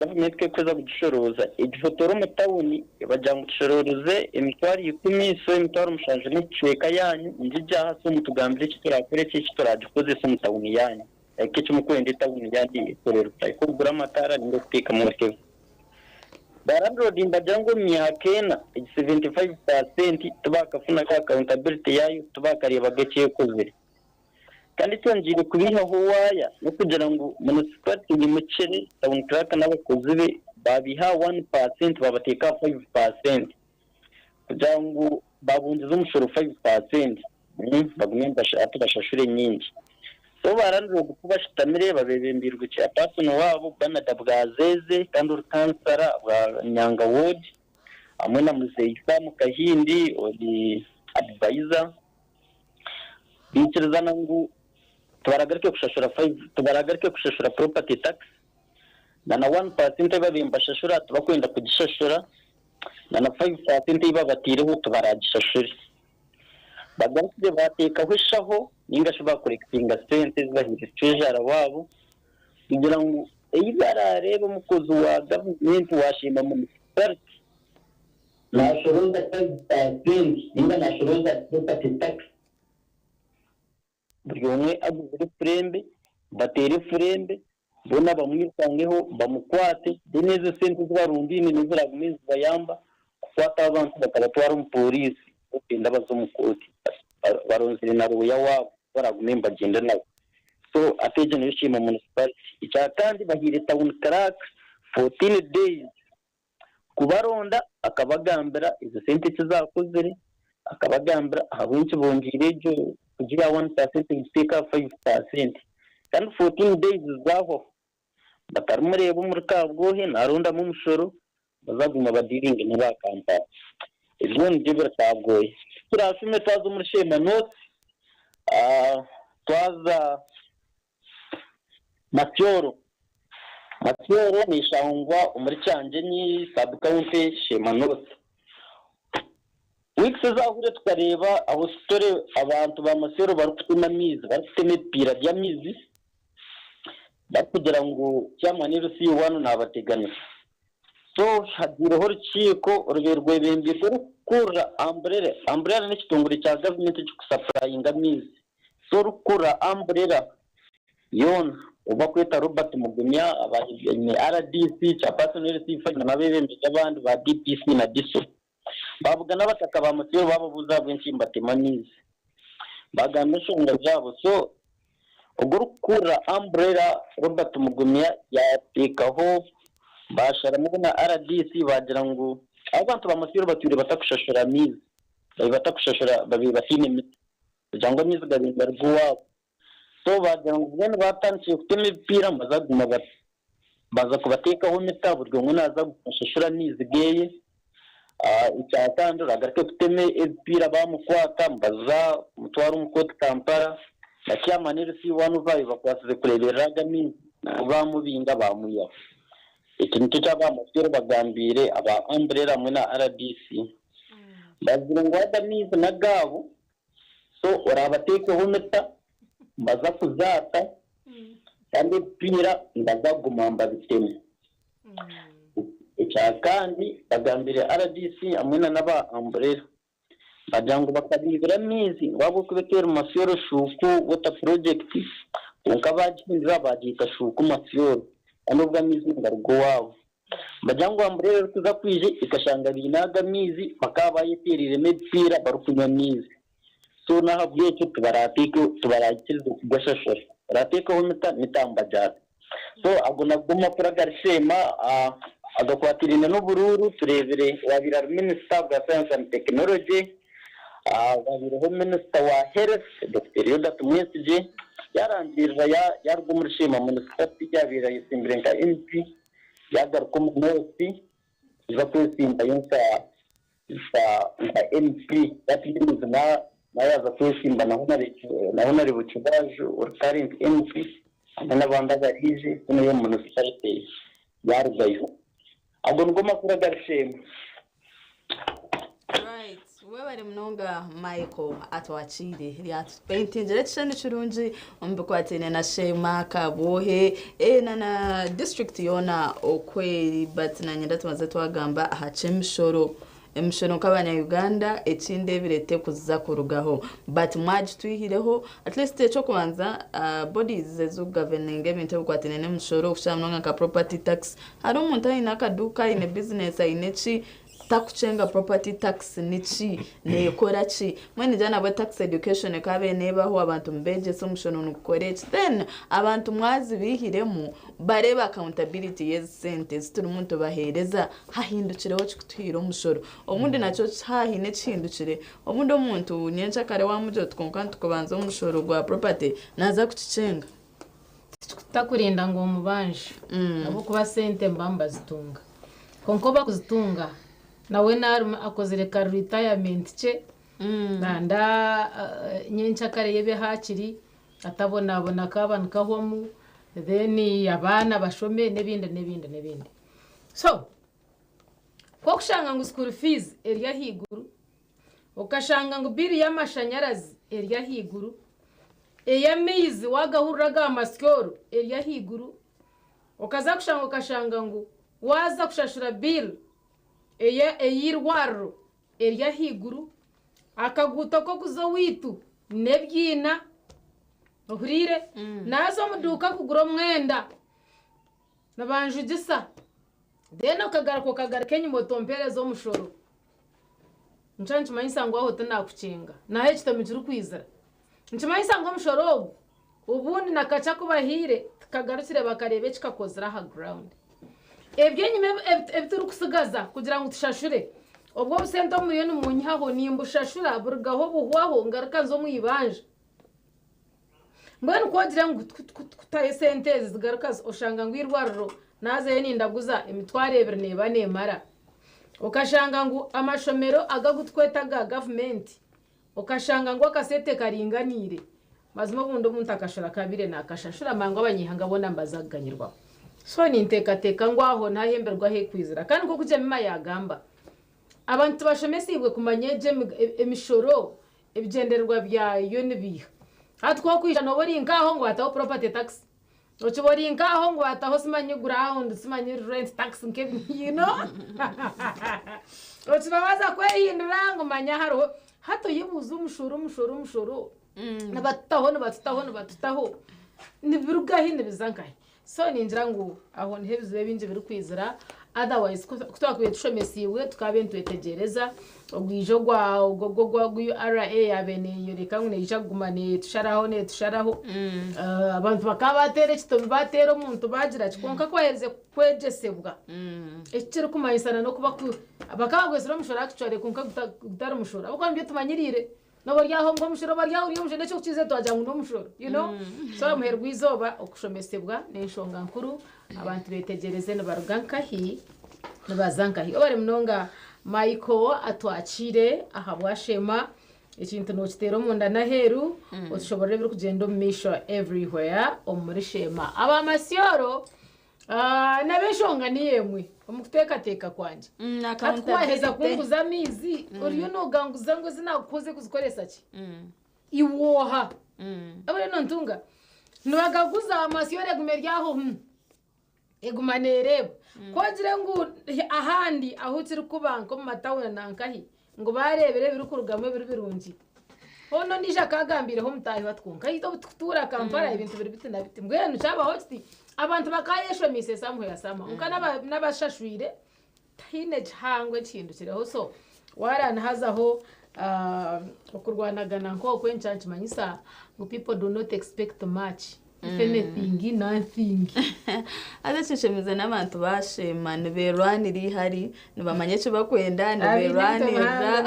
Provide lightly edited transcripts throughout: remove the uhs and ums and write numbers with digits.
Gavumenti ku erikuheza kugishorooza, egihotora omu tauni ebagira ngu tushoroorize 100,000 so 70,000 n'ekicweka yaanyu ngigye aha so mutugambire eki turaakore ki eki turaagikozese omu tauni yaanyu like eki murikwenda etauni yaanyu ekorerwe like okugura amataara ninga okuteekamu whatever. Ba landlord nibagira ngu omu myaka ena egi 75% tibakafunaga accountability yaayo tibakareebaga eki ekozire. Kandi ekyongyeire kubiihaho waaya n'okugira ngu munisiparite eyimukire, Town Clerk n'abakozi be baabiiha aha wani paasenti baabateeka aha faivu paasenti kugira ngu baabongyeze omushoro faivu paasenti bagume hati bashashure nyingi. So ba landlord ku bashutamire babeebembeirwe chairperson waabo Bernard Bwazeeze kandi ori kansara bwa Nyanga ward hamwe na Muzeeyi Sam Kahindi ori advisor. Baikirizana ngu tibaragaruke kushashura tibaragaruke kushashura property tax na na one percent ei babaire nibashashura tibakwenda kugishashura na na five percent ei babataireho tibaragishashure. Bagarukire bateekaho eshaho ninga shi bakorekitinga sente ezi bahaire treasurer waabo kugira ngu ei baraareebe omukozi wa gavumenti waashemba municipality Naashorooza 5% ninga naashorooza property tax. Buri omwe aguzire efurembe, bateere efurembe, boona bamwirukangeho bamukwate, then ezo sente ezi barundaine nizo ziraagume nizibayamba kukwata abantu bakabatwara omu pooriisi bokugyenda baze omu kooti. Baronzire na looya waabo ou baraagume nibagyenda nawe. So hati egyo niyo Sheema Municipality. Ekyakandi bahaire Town Clerk 14 days Kubaronda akabagambira ezo sente eki zaakozire, akabagambira ahabw'enki bongyeire egyo kugiha one percent kugiteeka aha five percent. Kandi 14 days zaahwaho batarimureeba omuri Kabwohe naarondamu omushoro baza kuguma badiiringe n'aba Kampala. Ebyo nibyo biri Kabwohe. Turaashume twaza omuri Sheema North, twaza Matyoro Matyoro neshangwa omuri Kyangyenyi sub-county Sheema North. Weeks ezahwire tukareeba aho story abantu ba Matyoro barikutema amaizi barikutema ebipiira by'amaizi barikugira ngu chairman LC1 nabateganisa. So hagiireho orukiiko orubaire rwebembeirwe orikukurira Umbrella. Umbrella n'ekitongore kya gavumenti ekirikusapurayinga amaizi. So orikukurira Umbrella yoona ou barikweta Robert Mugumya, aine rdc, Chairperson LC five n'abeebembezi abandi ba DPC na DISO. Baabugana abataka ba Mutsyero baababuuza ahabw'enki nibatema amaizi. Baagamba enshonga zaabo. So ogwo orikukurira Umbrella Robert Mugumya yaateekaho baasharamu bo na rdc baagira ngu abantu ba Mutsyero batwire batakushashura amaizi, babaire batakushashura babaire bataine mita. Kugira ngu amaizi gabaire nigaruga owaabo. So baagira ngu mbwenu baatandikire kutema ebipiira nibaza kuguma baza kubateekaho mita buri omwe naaza kuguma ashashure amaizi geeye. Ekya kandi oragaruke kutema ebipiira baamukwata nibaza kumutwara omu kooti Kampala. Na chairman LC one ou baabaire bakwasize kureeberera ago amaizi nabo baamubinga baamwihaho. Eki nikyo eki aba bagambiire aba Umbrella hamwe na rdc. Bagizire ngu ago amaizi n'agaabo. So oraabateekeho mita mbaza kuzaata kandi ebipiira nibaza kuguma mbabiteme. Ekya kandi bagambire rdc hamwe na n'aba Umbrella bagira ngu bakabaibira amaizi ngu ahabw'okuba ekaba eri Masyoro Shuuku water project kwonka baagihindura baagyeta Shuuku Masyoro kandi obwo amaizi nigaruga owaabo. Nibagira ngu Umbrella erikuza kwija ekashanga baine ago amaizi bakaba bayetereiremu ebipiira barikunywa amaizi. So n'ahabw'ekyo tibarateeke tibaraikirize kugashashura. Barateekaho mita, mita nibagyata. So ago nago makuru agarikushema agakwatiraine n'oburuuru tureebire owaabaire ari minisita bwa science and technology, owabaireho minisita wa health Dokita Elioda Tumwesigye yaarangirira yaaruga omuri Sheema municipality yaabaire ayetsimbire nka MP. Yaagaruka omu North kuza kwesimbayo nka nka nka MP that means na yaaza kwesimba na Honarebo Kibaju ori current MP hamwe n'abandi abariije so niyo municipality yaarugayo. Ago nigo makuru agari Sheema. Right. Webare munonga Michael atwakiire yatupaintingira ekishushani kirungi omu bikwataine na Sheema Kabwohe na na district yoona oku eri but nanye ndatubanza twagamba aha ky'emishoro. Emishoro nk'abanya Uganda ekindeebire tekuza kurugaho but mwagitwihireho at least eky'okubanza bodies ezikugoverninga ebintu ebikwataine n'emishoro okukira munonga nka property tax hariho omuntu aine akaduuka aine business aine ki Takucenga property tax niki? Nekora ki? Mbwenu ningira nabwe tax education ekabaire nebaho abantu mubegyese omushoro nigukora eki then abantu mwazibihiremu bareebe accountability yezi sente eziturimu nitubahereza hahindukireho ki kutuhiira omushoro? Obundi nakyo haine ekihindukire obundi omuntu nyenkyakare wamugira oti kwonka nitukubanza omushoro gwa property naza kukicenga. Tikutakurinda ngu omubanje ahabw'okuba sente nibaba nibazitunga. Kwonka obu bakuzitunga nawe naaruma akozire ka retirement kye nanda nyenkyakare ye ebe haakiri atabonabona kaaba nikahwamu then abaana bashome n'ebindi n'ebindi n'ebindi. So ku orikushanga ngu school fees eri ahaiguru, Okashanga ngu bill y'amashanyarazi eri ahaiguru, ey'amaizi waagahurira aga masyoro eri ahaiguru, okaza kushanga okashanga ngu waaza kushashura bill ey'eirwariro eri ahaiguru, akaguuto k'okuza owaitu n'ebiina, ohuriire? Naaza omu duuka kugura omwenda nibanjugisa, then okagaruka okagaruka enyima otompeereza omushoro. Nikyo nikimanyisa ngu aho tinakukinga. Naho ekitomi kirikwizira. Nikimanyisa ngu omushoro ogu obundi na kakye aku bahaire tikagarukire bakareeba eki kakozire aha ground. Eby'enyima ebi turikutsigaza kugira ngu tushashure, obwo obusente obu muriyo nimunyihaho nimbushashura burugaho buhwaho ngaruka nza omu ibanja. Mbwenu ku ogire ngu kutaho esente ezi zigaruka oshanga ngu eirwariro naazayo nindaguza emitwaro ebiri neeba neemara. Okashanga ngu amashomero agu agutweta aga gavumenti okashanga ngu akasente karinganiire, mazima obundi omuntu akashura kabire naakashashura mangu abanyaihanga boona nibaza kuganyirwaho. So ninteekateeka ngu aho niho ahemberwa ahekwizira kandi nk'oku Jemima yaagamba, abantu tibashomesiibwe kumanya egyo emishoro Ebigyendererwa byayo nibiiha? Hati ku orikwija nooba ori nk'aho ngu baataho property tax, okiba ori nk'aho ngu baataho simanyi ground, simanyi rent tax nk'ebi you know okiba waaza kwehindura ngu manya hariho, hati oyebuuze omushoro omushoro omushoro nibatutaho nibatutaho nibatutaho nibiruga hi nibiza nkahi? So ningira ngu aho niho ebizibu ebingi birikwizira otherwise ku twakubaire tushomesiibwe tukaabaire nitwetegyereza ogwija ogwa ogwa URA yaabaire neeyoreka ngu neija kuguma neetusharaho neetusharaho abantu bakaba baateera ekitomi baateera omuntu baagira ki kwonka ku baaherize kwegyesebwa ekirikumanyisa n'okuba bakaba bagwetsire omushoro actually kwonka gutari mushoro ahabw'okuba nibyo tumanyiriire. Nooba ori aho ngu omushoro oba ori aho ori omushoro n'eky'okukiza twagira ngu n'omushoro you know so aha muheru gw'eizooba okushomesebwa n'enshonga nkuru abantu beetegyereze nibaruga nkahi nibaza nkahi webare munonga Michael atwakiire ahabwa Sheema ekintu nookiteera omunda n'aheeru otushoborore ebirikugyenda omu maisho everywhere omuri Sheema aba Masyoro N'ab'enshonga niyo emwe omu kuteekateeka kwangye. Hati ku waaheza kunguza amaizi, oriyo nooganguza ngu ezi naakukoze kuzikoresa ki? Iwe oha? Obwo rero nontunga nibagaguza amasyo eguma eri aho eguma neereeba. Ku ogire ngu ahandi ahu kirikuba nk'omu matawuni na nkahi ngu baareebire ebirikurugamu ebiri birungi, hoona ondiijo akaagambiireho omutaahi we ati kwonka itwe obu turikutuura Kampala ebintu biri biti na biti. Mbwenu kyabaho kiti, abantu bakaayeshomeise somewhere somehow kwonka n'abashashwire tihaine kihango ekihindukireho so waaraaba nihazaho okurwanagana nk'okwo nikyo nikimanyisa ngu people do not expect much. If anything, nothing. Haza ekishemeze n'abantu baasheema nibeerwanira eihari, nibamanya eki barikwenda, nibeerwanirira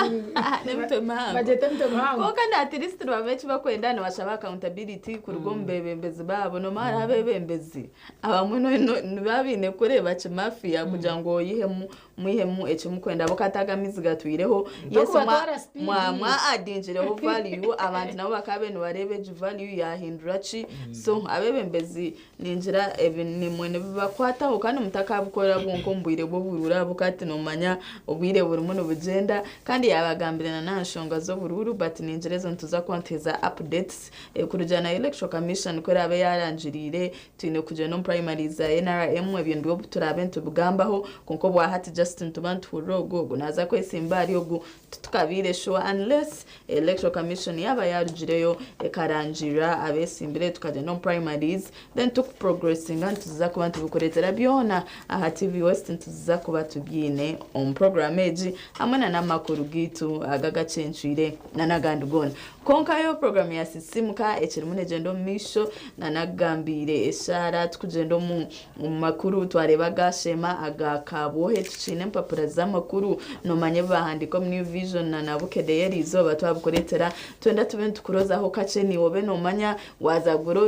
n'emitwe mihango. Bagyeta emitwe mihango. Kwonka na at least nibamanya eki barikwenda, nibashaba accountability kuruga omu beebembezi baabo. Noomanya hariho abeebembezi abamwe nibaba baine kukureeba kimafiya kugira ngu oyihemu mwihemu eki mukwenda ahabw'okuba hati aga amaizi gatwireho yes N'okubatwara speed. mwa mwa addingireho value abantu nabo bakaba nibareeba egi value yahindura ki so. Oburuuru, Abeebembezi ningira ebi naimwe nibibakwataho kandi mutakabikora bwonka omu bwire bw'oburuuru ahabw'okuba hati noomanya obwire burimu nibugyenda kandi yaabagambire na n'aha nshonga z'oburuuru but ningira ezo nituza kuba nituheeza updates kurugiirira na Electoral Commission ku eraabe yaarangiriire twine kugyenda omu primaries za NRM ebyo nibyo turaabe nitubigambaho kwonka obwahati just nituba nituhurira ogu ogu naaza kwesimba ahari ogu Titukabaire sure unless electoral commission yaaba yarugireyo ekarangirira abesimbire tukagyenda omu primaries then tuku progressinga nituza kuba nitubikuretera byona aha TV West nituza kuba tubyine omu program egi hamwe na n'amakuru gaitu aga agacencwire na n'agandi goona. Kwonka yo program ya Sisimuka ekirimu negyenda omu maisho na n'akugambiire eshaara tukugyenda omu Omu makuru twareeba aga Sheema aga Kabwohe tukiine empapura z'amakuru nomanya ebi bahandiika omu New Vision na na Bukedde y'eriizooba twabikureetera twenda tube nitukurozaho kakye naiwe obe nomanya waaza kugura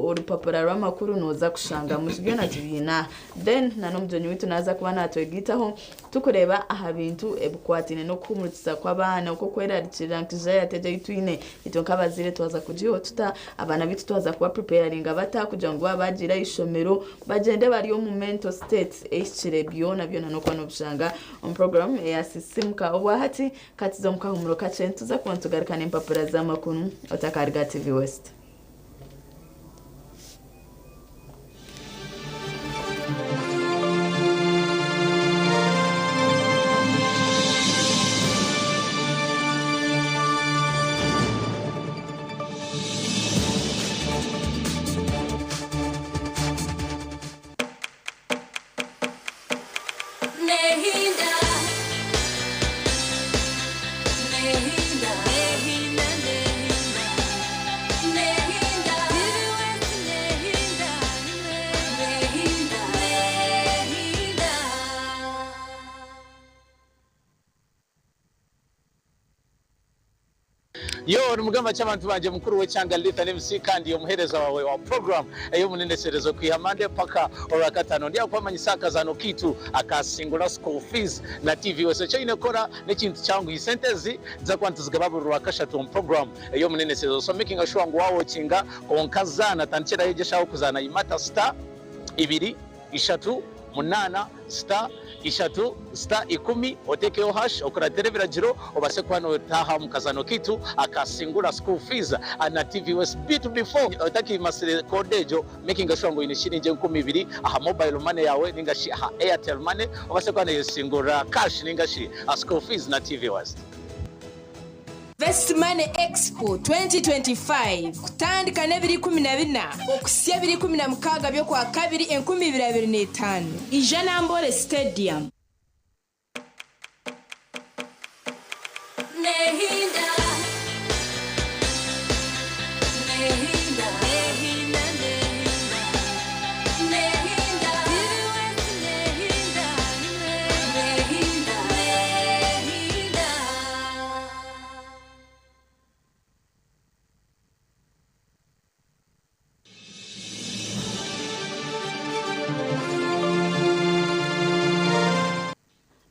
orupapura rw'amakuru nooza kushangamu ki byona tubiine aha then na n'omugyenyi waitu naaza kuba natwegaitaho tukureeba aha bintu ebikwataine n'okuhumurikiza kw'abaana oku okwerarikirira nka egi ei twine Itwe nk'abazaire twaza kugihaho tuta? Abaana baitu twaza kuba preparinga bata kugira ngu baaba baagiire aha ishomero bagyende bari omu mental state ehikire? Byona byona n'okuba nobishanga omu program eya Sisimuka. Obwahati katuze omu kahumuro kakye nituza kuba nitugaruka n'empapura z'amakuru. Otakariga TV West. Yo nimugamba ki abantu bangye mukuru w'ekyanga Lithan MC kandi omuheereza waawe wa program ey'omuneneserezo kwiha Monday paka orwakataano. Ndi aha kubamanyisa aha kazaano kaitu aka Singura School Fees na TV West. Eki oine kukora n'ekintu kyanguhi. Sente ezi nituza kuba nituzigaba buri rwakashatu omu program ey'omuneneserezo. So makinga sure ngu wawokinga kwonka zaana tandikiraho egyo eshaaha okuzaana yimata star ibiri ishatu munaana star ishatu star ikumi otekeho hash okuratire ebiragiro obase kuba notaaha omu kazaano kaitu aka Singura School Fees na TV West beitu before otakimasire code egyo makinga sure ngu oyine shiringi 2000 aha mobile money yaawe ninga shi aha Airtel money obase kuba noyesingurira cash ninga shi school fees na TV West. Best Money Expo 2025 kutandika n'ebiro 14 okuhitsya ebiro 16 by'Okwakabiri 2025. Ija Namboole Stadium.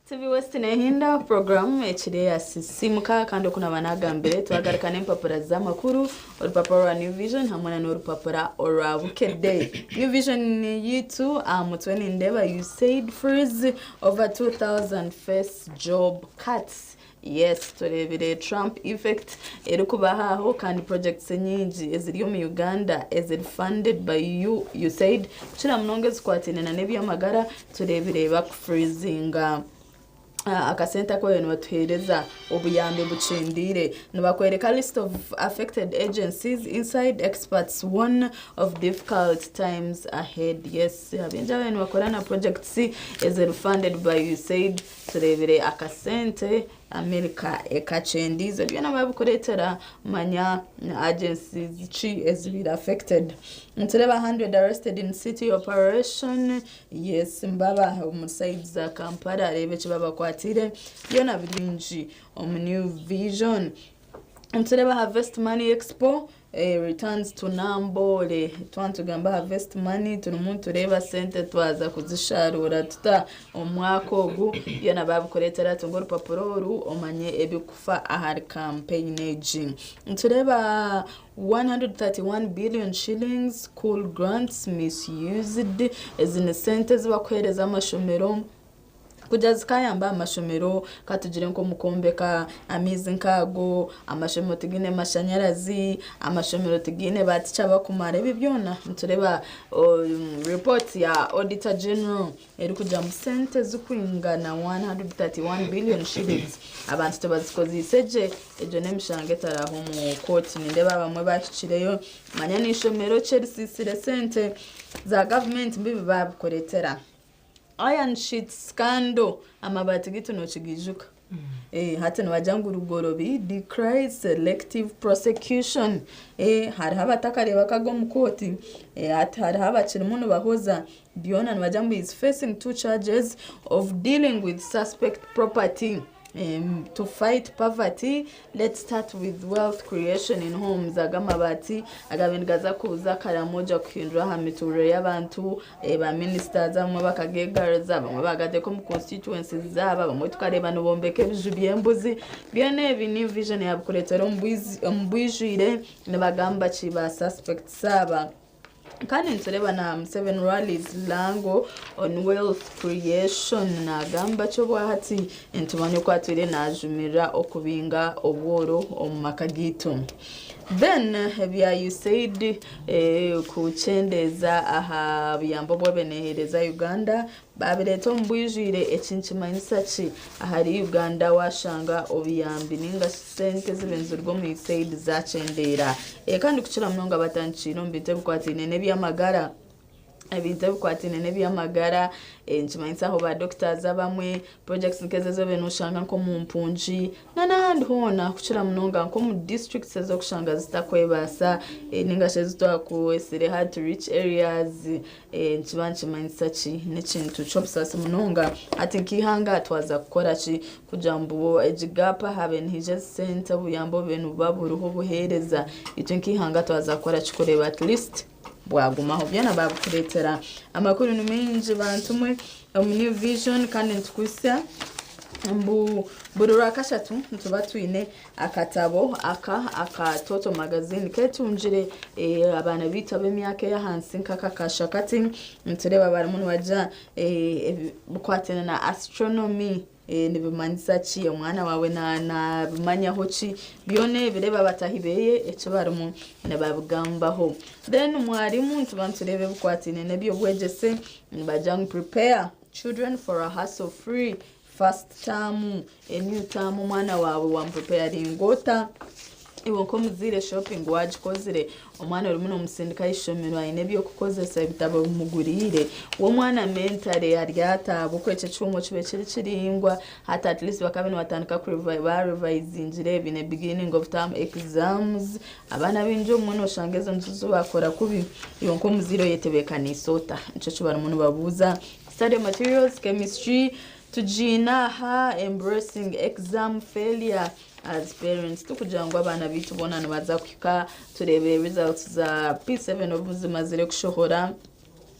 TV West nehinda puroguramu ekiri eya Sisimuka kandi oku naba nagambire twagaruka n'empapura z'amakuru orupapura rwa New Vision hamwe na n'orupapura orwa Bukedde. New Vision yitu aha mutwe nindeba USAID frees over 2000 face job cuts. Yes, tureebire Trump effect erikubaho aho kandi projects nyingi eziri omu Uganda eziri funded by USAID kukira munonga ezikwataine na n'eby'amagara tureebire bakufreezinga akasente aku bariyo nibatuheereza obuyambi bukyendeire. Nibakworeka list of affected agencies inside experts warn of difficult times ahead. Yes, abaingi ababaire nibakora na projects eziri funded by USAID Tureebire akasente America ekakyendiize byona babikureetera manya ni agencies ki ezibaire affected. Nitureeba 100 arrested in city operation yes mbaba omu side za Kampala reeba ekibabakwatiire byona biri bingi omu new vision. Nitureeba harvest money expo. Returns to Namboole. Twaba nitugamba aha Harvest Money turimu nitureeba sente twaza kuzisharuura tuta omu mwaka ogu. Byona baabikureetera tunga orupapura oru omanye ebirikufa ahari campaign egi. Nitureeba 131 billion shillings school grants misused. Ezi ni sente ezi barikuheereza amashomero kugira zikayamba aha mashomero katugire nk'omu kwombeka amaizi nk'ago, amashomero tigaine mashanyarazi, amashomero tigaine ba teacher bakumara ebi byona nitureeba report ya auditor general erikugira ngu sente zirikwingana 131 billion shillings abantu tibazikozeise gye, egyo n'emishango etaraaha omu kooti nindeeba abamwe bahikireyo manya n'eishomero ki erisiisire sente za gavumenti mbibi baabikureetera. Iron sheets scandal amabaati gaitu nokigiijuka? Hati nibagira ngu Rugorobi decries selective prosecution. Hariho abatakareebakaga omu kooti, hati hariho abakirimu nibahoza, byona nibagira ngu he is facing two charges of dealing with suspect property. To fight poverty, let's start with wealth creation in homes. Aga amabaati agabaire nigaza kuza Karamoja kuhindura aha mituurire y'abantu, ba ministers abamwe bakageegaruza, abamwe bagateeka omu constituencies zaabo, abamwe tukareeba nibombeka ebiju by'embuzi. Byona ebi New Vision yaabikureetera omu bwijwire nibagamba ki ba suspects aba. Kandi nitureeba na Museveni rallies Lango on wealth creation nagamba ki obwahati nitumanya oku atwire najumirira okubinga obworo omu maka gaitu. Then ebya USAID kukyendeeza aha buyambi obu neeheereza Uganda babireeta omu bwijwire. Eki nikimanyisa ki ahari Uganda washanga obuyambi ninga sente eziba nizirwa omu USAID zakyendeera? Kandi kukira munonga batandikire omu bintu ebikwataine n'ebyamagara, ebintu ebikwataine n'ebyamagara nikimanyisa aho ba doctors abamwe, projects nk'ezo ezobe noshanga nk'omu mpungi n'ahandi hoona, kukira munonga nk'omu districts ez'okushanga zitakwebaasa ninga shi ezitwakwesire hard to reach areas. Nikiba nikimanyisa ki? N'ekintu ky'obusaasi munonga. Hati nk'eihanga twaza kukora ki kugira ngu egi gap habe nihaija sente, obuyambi obube nibuba buriho obuheereza? Itwe nk'eihanga twaza kukora ki kureeba at least bwagumaho? Byona babikureetera. Amakuru ni maingi bantumwe omu New Vision. Kandi nitukuhitsya mbu buri Rwakashatu nituba twine akatabo aka aka Toto Magazine ketungire abaana baitu ab'emyaka ey'ahansi. Nk'aka kashakati nitureeba barimu nibagira bikwatine na astronomy, nibimanyisa ki, omwana wawe nabimanyaho ki? Byona ebireba batahi beye eki barimu nibabigambaho. Then mwarimu nituba nitureeba ebikwatine n'ebyobwegyese, nibagira ngu prepare children for a hustle free first term, a new term. Omwana wawe wamupreparinga ota iwe nk'omuzaire? Shopping wagikozire? Omwana orimu nomusindika ishomero aine ebyokukozesa, ebitabo bimuguriire? W'omwana mentally aryataaba oku ekyo ekyoma kibe kiri kiringwa? Hati at least bakaba nibatandika barevisingire bine beginning of term exams. Abaana baingi obumwe noshanga ezo nizo zibakora kubi. Iwe nk'omuzaire oyetebeekaniise ota? Nikyo kibarimu nibabuuza. Study materials, chemistry tugiine aha. Embracing exam failure as parents, tukugira ngu abaana baitu boona nibaza kuhika tureebe results za P7 obu zimazire kushohora.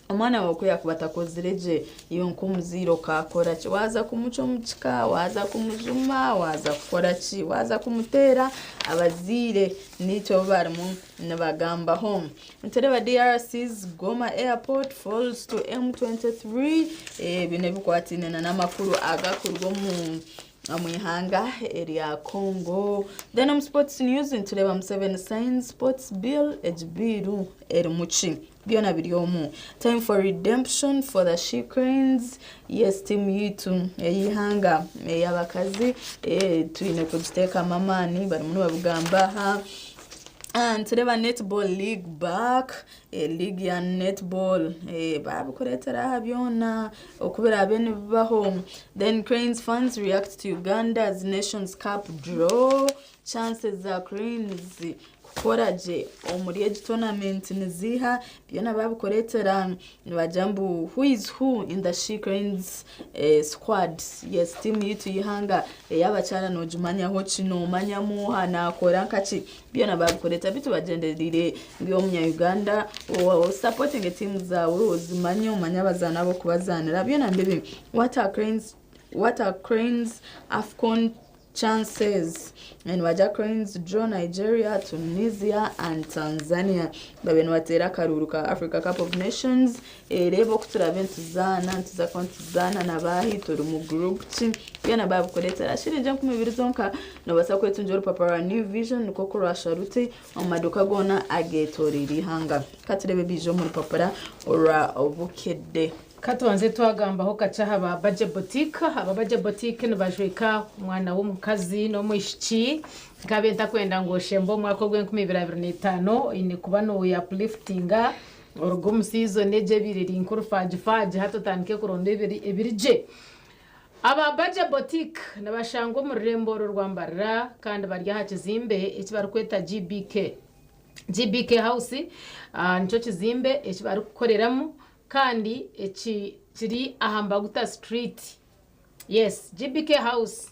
Omwana wawe ku yakuba atakozire gye, iwe nk'omuzaire okakora ki? Waza kumucwa omu kika? Waza kumujuma? Waza kukora ki? Waza kumuteera? Abazaire nikyo barimu nibagambaho. Nitureeba DRC's Goma airport falls to M23. Bino ebikwataine n'amakuru agakurwa omu ihanga erya Congo. Then omu sports news nitureeba Museveni signs sports bill. Egi bill erimu ki? Byona biri omu. Time for redemption for the She Cranes. Yes, team yitu ey'ihanga ey'abakazi twine kugiteekamu amaani, barimu nibabigamba aha. Nitureeba netball league back, league ya netball, babikureetera aha byona oku biraabe nibibaho. Then Cranes fans react to Uganda's Nations Cup draw, chances za Cranes. kukora gye omuri egi tournament niziiha byona babikureetera nibagira mbu who is who in the She Cranes squad. Yes, tiimu yaitu y'eihanga ey'abakyara nogimanyaho ki, nomanyamu oha, nakora nkaki, byona babikureeta beitu bagyendereire ngu iwe omunya Uganda osapotinge tiimu zaawe ozimanye, omanye abazaani ab'okubazaanira byona nibibi. What are Cranes, what are Cranes Afcon chances nibagira Cranes draw Nigeria, Tunisia and Tanzania babe nibateera akaruuru ka Africa Cup of Nations reeba oku turabe nituzaana nituza kuba nituzaana na baahi turi mu group ki byona babikureetera shiringi 2000 zonka nobaasa kwetungira orupapura rwa New Vision nikwo kurwasha ruti omu maduuka goona ageetoreire eihanga katureebe ebiija omu rupapura orwa Bukedde. Ka tubanze twagambaho kakye aha ba Baje Boutique. Aba Baje Boutique nibajweka omwana w'omukazi n'omwishiki. Nkabe ntakwenda ngu oshembe omwaka ogw'enkumi ibiri 25 oine kuba nooyapulifutinga oruge omu siizoni egi ebaire eri nk'orufagifaagi hati otandike kuronda ebiri ebiri gye. Aba Baje Boutique nibashangwa omu rurembo oru orwa Mbarara kandi bari aha kizimbe eki barikweta GBK. GBK House nikyo kizimbe eki barikukoreramu Kandi eki kiri aha Mbaguta Street. Yes, GBK House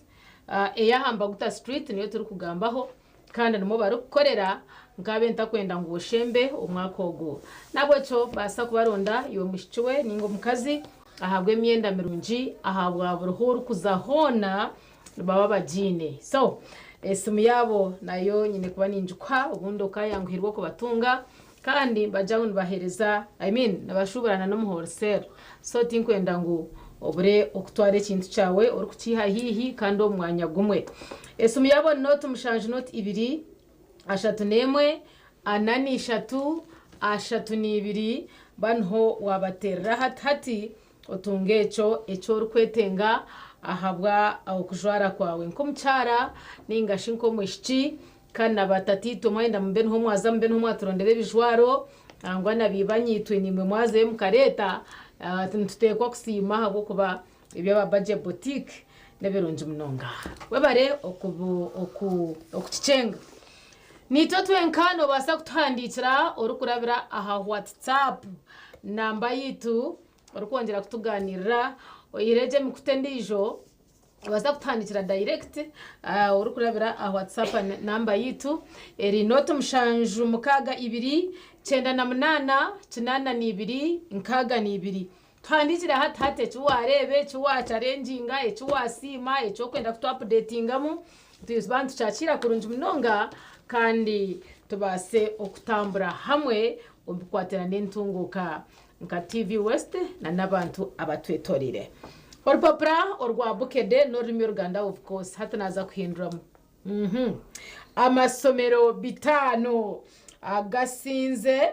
ey'aha Mbaguta Street niyo turikugambaho kandi nimwo barikukorera nkaabe ntakwenda ngu oshembe omwaka ogu. N'ahabw'ekyo baasa kubaronda iwe mwishiki we nainga omukazi ahabw'emyenda mirungi ahabwa buri hu orikuza hoona nibaba bagiine. So, esimu yaabo nayo nyine kuba ningikuha obundi okaayanguhirwa okubatunga. Kandi nibagya ngu nibahereza I mean nibashuburana na n'omu wholesale so tinkwenda ngu obure okutwara ekintu kyawe orikukiiha haihi kandi omu mwanya gumwe. Esimu yaabo ni nooti mushanju nooti ibiri ashatu n'emwe ana n'ishatu ashatu n'ibiri ba niho wabateerera hati hati Otunge ekyo eki orikwetenga ahabwa okujwara kwawe nk'omukyara nainga shi nk'omwishiki. Kandi na baatataitwe mwayenda mube niho mwaza mube niho mwaturondera ebijwaro, nangwa na baibanyaitwe naimwe mwazayo mukareeta, nituteekwa kusiima ahabw'okuba eby'aba Budget Boutique n'ebirungi munonga. Webare okukikyenga. Naitwe twenka noobaasa kutuhandiikira orikurabira aha WhatsApp namba yaitu. Orikwongyera kutugaaniirira oyihireho egyo emikutu endiijo, obaasa kutuhandiikira direct orikurabira aha WhatsApp namba yaitu eri nooti mushanju mukaaga ibiri kyenda na munaana kinaana na ibiri nkaaga na ibiri. Tuhandiikire hati hati eki waareeba, eki waacarenginga, eki waasiima, eki orikwenda kutu apudeetingamu, tuba nitukyakiira kurungi munonga kandi tubaase okutambura hamwe omu bikwatiraine n'entunguuka. nka TV West na n'abantu abatwetorire. Orupapura orwa Bukedde n'orurimi Oruganda of course hati naaza kuhinduramu. Mhm. Amasomero bitaano agasinze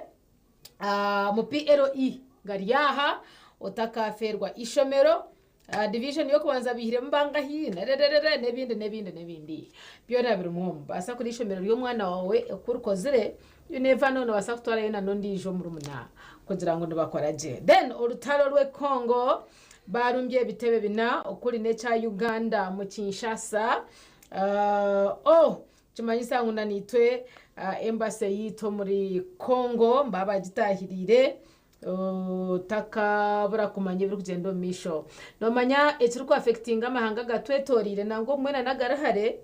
ah, mu PLE gari aha otakafeerwa ishomero Ah, division y'okubanza baihiremu bangahi nerererere n'ebindi n'ebindi n'ebindi byona birimu omu baasa kuri ishomero ry'omwana waawe oku orikozire you never know nobaasa kutwarayo na n'ondiijo omurumuna kugira ngu nibakora gye then orutaro rw'e Congo barumbya ebitebe bina okuri n'ekya Uganda mu Kinshasa Ah, oh kimanyisa ngu na naitwe ah, embassy yaitu omuri Congo babagitahiriire Otakabura kumanya ebirikugyenda omu maisho. Noomanya ekirikuafectinga amahanga agatwetoreire nangwa obumwe na n'agari hare,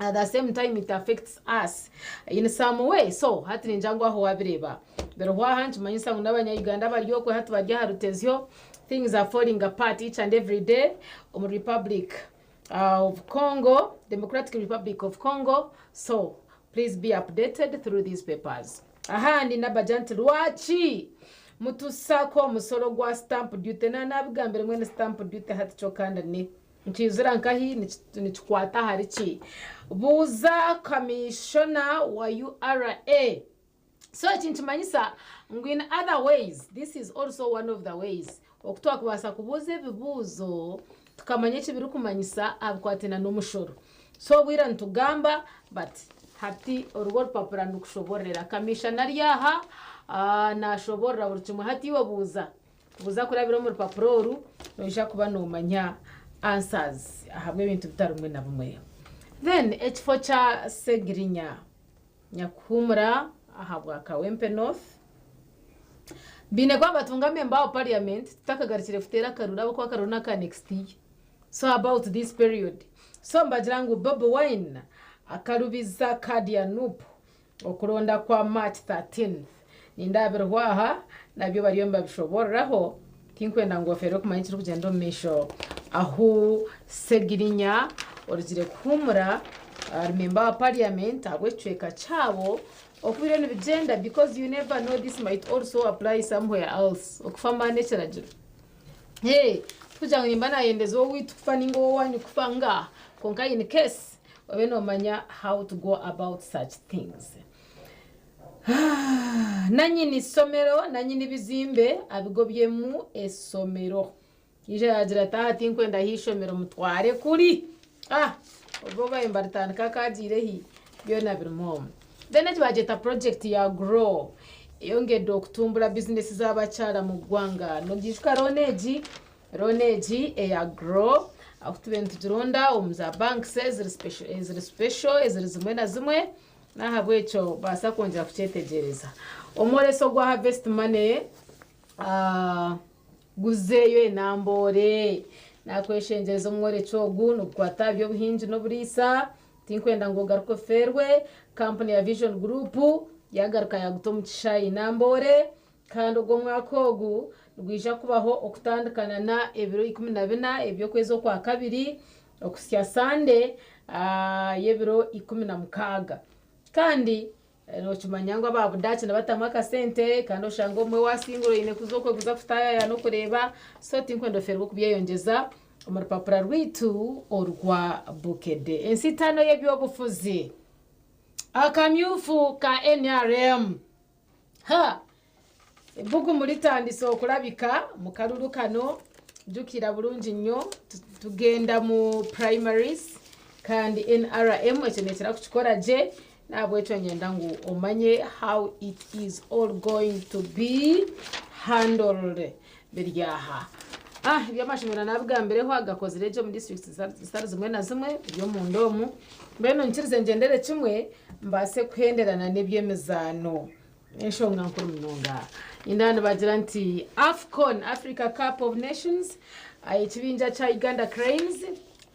at the same time it affects us in some way. So hati ningira ngu aho waabireeba biriho aha nikimanyisa ngu n'abanya Uganda abari okwe hati bari aha rutezyo, things are falling apart each and every day omu Republic of Congo, Democratic Republic of Congo, so please be updated through these papers. Ahandi nabagira nti lwaki mutusako omusoro gwa stamp duty na nabigambire mbwenu stamp duty hati kyo kandi ni nikizira nkahi nikikwata ahari ki buuza kamishona wa URA so eki nikimanyisa ngu in other ways this is also one of the ways oku twakubaasa kubuuza ebibuuzo tukamanya eki birikumanyisa aha bikwatiraine n'omushoro. So obwira nitugamba but hati oru orupapura nirukushobororera. Kamishana ari aha nashoborora buri kimwe. Hati iwe buuza, buuza kurabira omu rupapura oru noija kuba nomanya answers ahabw'ebintu bitari bimwe na bimwe. Then ekifo kya Segirinya. Nyakuhumura ahabwa Kawempe North. Baine kuba nibatunga member wa parliament tutakagarukire kuteera akaruru ahabw'okuba akaruru n'aka next year. So about this period. So nibagira ngu Bobi Wine akarubiza card ya Nup okuronda kwa March 13th. Nindeeba biriho aha nabyo bariyo nibabishoboororaho. Tinkwenda ngu ofeerwe kumanya ekirikugyenda omu maisho ahu Ssegirinya orugire kuhuumura ari memba wa parliament ahabw'ekicweka kyabo oku biriyo nibigyenda because you never know this might also apply somewhere else okufa amaani ekiragiro. Hey, tikugira ngu nimba nayendeza owaitu kufa ninga owaanyu kufa ngaaha kwonka in case obe noomanya how to go about such things. Nanyini isomero nanyini bizimbe abigobyemu esomero. Yaija yaagira ati aha tinkwendaho ishomero mutware kuri. Ah! Obwo babaire nibaritandika akaagiire hi byona birimu omu. Then egi baagyeta project ya grow eyongedde okutumbura bizinesi z'abakyara mu ggwanga. Nogiijuka loan egi? Loan egi eya grow ahu tubaire nitugironda omu za banks eziri special eziri special eziri zimwe na zimwe. N'ahabw'ekyo baasa kwongyera kukyetegyereza. Omworeso gwa Harvest Money guzeeyo enamboore. Nakweshengyereza omworekyo ogu nigukwata aha by'obuhingi n'oburiisa. Tinkwenda ngu ogaruke ofeerwe. Kampuni ya Vision Group yagaruka yaguta omu kishaayi Namboore. Kandi ogwo omwaka ogu nigwija kubaho okutandikana na ebiro 14 eby'okwezi okwakabiri okuhitsya Sande y'ebiro 16. Kandi nookimanya ngu aba Budaaki nibatamu akasente kandi oshanga obumwe waasingura oine kuza okweguza kutaayaaya n'okureeba, so tinkwenda ofeerwe okubyeyongyeza omu rupapura rwaitu orwa Bukedde. Ensitano y'eby'obufuzi. Akamyufu ka nrm. Ha! Ebbugumu ritandise okurabika mu karuru kano. Jukira burungi nnyo tugenda mu primaries kandi nrm ekyo nekira kukikora gye nahabwekyo nyenda ngu omanye how it is all going to be handled biri aha. Ah eby'amashomero nabigambireho agakozire gye omu districts zitari zimwe na zimwe biri omunda omu. Mbwenu nyikirize ngyendere kimwe mbaase kuhenderana n'eby'emizaano. N'enshonga nkuru munonga. Nindeeba nibagira nti AFCON, Africa Cup of Nations, ekibinja kya Uganda Cranes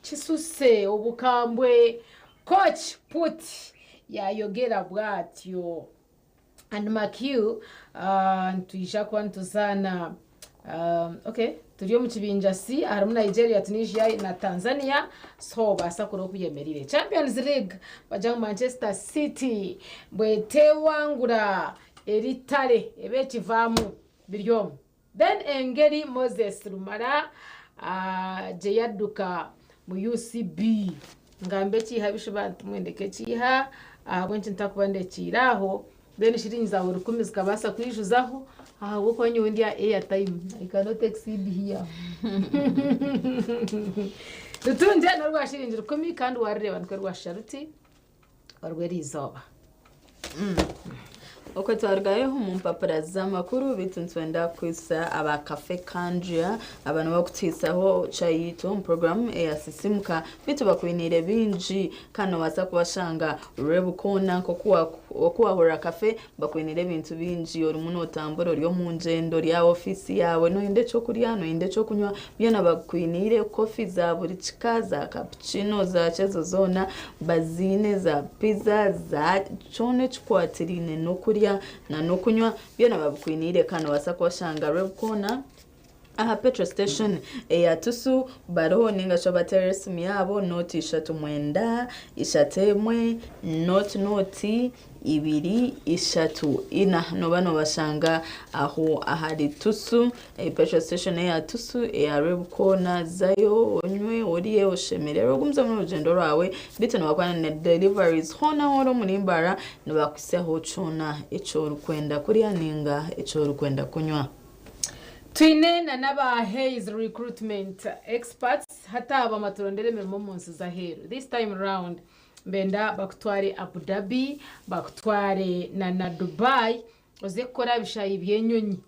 kisuse obukambwe. Coach Put yayogera bwatyo. And mark you, nitwija kuba nituzaana okay, turi omu kibinja C harimu Nigeria, Tunisia na Tanzania so obaasa kureba oku byemereire. Champions League bagira ngu Manchester City bwetewangura eritare ebe ekivaamu biri omu. Then engeri Moses Rumara gyeyadduka mu UCB ngambe ekiiha bishuba ntimwendeke ekiiha ahabw'enki ntakuba ndekiire aho then shiringi zaawe rukumi zikabaasa kwijuzaho ahabw'okuba nyowe ndi aha airtime I cannot exceed here. Rutungye n'orwa shiringi rukumi kandi warureeba nikwo rwashusha ruti orw'eriizooba. Okwe twarugayo omu mpapura z'amakuru beitu nitwenda kukwitsa aba Cafe Kandria aba nibo bakutuhisaho chai yaitu omu puroguramu eya Sisimuka beitu bakwiniire bingi kandi nobaasa kubashanga Rwebukoona nk'oku oku wahurira Cafe bakwiniire ebintu bingi orimu notambura ori omu ngyendo ori aha ofiisi yaawe noyenda ekyokurya noyenda ekyokunywa byona bakwiniire coffee za buri kika za cappuccino za ki ezo zoona baziine za pizza za kyona ekikwatiraine n'okurya na n'okunywa byona babikwiniire kandi nobaasa kubashanga Rwebukona aha petrol station eya Tusu bariho ninga shi obateerere esimu yaabo nooti ishatu mwenda ishatu emwe nooti nooti ibiri ishatu ina nooba noobashanga aho ahari Tusu petrol station eya Tusu eya Rwebukona zayo onywe orye oshemererwe ogumizemu n'orugyendo rwawe beitu nibakora na deliveries hoona ahu ori omuri Mbarara nibakuhitsyaho kyona eki orikwenda kurya ninga eki orikwenda kunywa. Twine na n'aba Hays Recruitment Experts hati aba baturondera emirimo omu nsi z'aheeru. This time round Nibenda bakutware Abu Dhabi, bakutware na na Dubai oze kukora aha bishaayi by'enyonyi.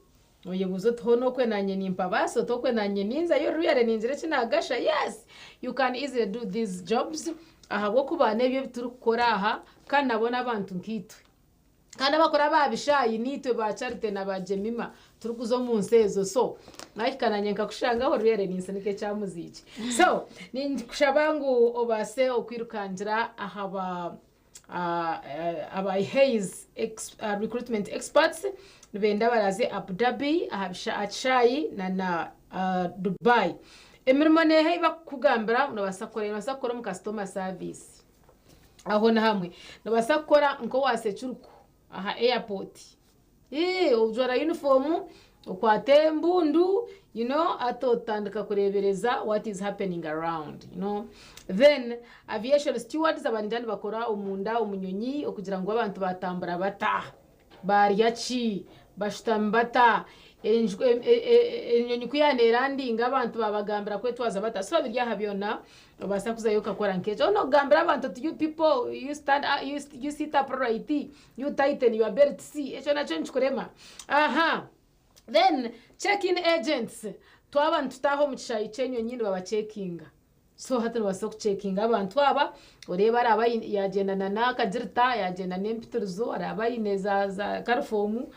Oyebuuze oti hoona okwe naanye nimpabaasa oti okwe naanye ninzayo really ningira eki naagasha? Yes! You can easily do these jobs. Ahabw'okuba n'ebyo ebi turikukora aha kandi nabo n'abantu nkaitwe. Kandi abakora ba bishaayi niitwe ba Charity na ba Jemima turikuza omu nsi ezo so nahika nanye nkakushangaho really ninsinika ekyamuziiki. So ninkushaba ngu obaase okwirukangira aha ba aba Hays Recruitment Experts nibenda baraze Abu Dhabi aha kishaayi na na Dubai. Emirimo neeha ei bakukugambira ngu nobaasa kukora? Nobaasa kukora omu customer service. Aho ni hamwe. Noobaasa kukora nk'owa securiko aha airport. Ojwara yunifoomu, okwata embundu, you know, hati otandika kureebereza what is happening around, you know. Then aviation stewards aba nigira nibakora omunda omu nyonyi okugira ngu abantu baatambura bata. Baarya ki? Bashutami bata? Enyonyi ku yaaneerandinga abantu baabagambira kwetwaza bata? So biri aha byona obaasa kuzayo okakora nk'ekyo. Hoona okugambira abantu oti you people you stand you sit upright, you tighten your belts, ekyo nakyo nikikurema. Aha then check in agents, twaba nitutaaha omu kishaayi ky'enyonyi nibabacekinga. So hati nobaasa okucekinga abantu aba oreebe araabe aine yagyenda na n'akagirita, yagyenda n'empitirizo, araabe aine za za karifoomu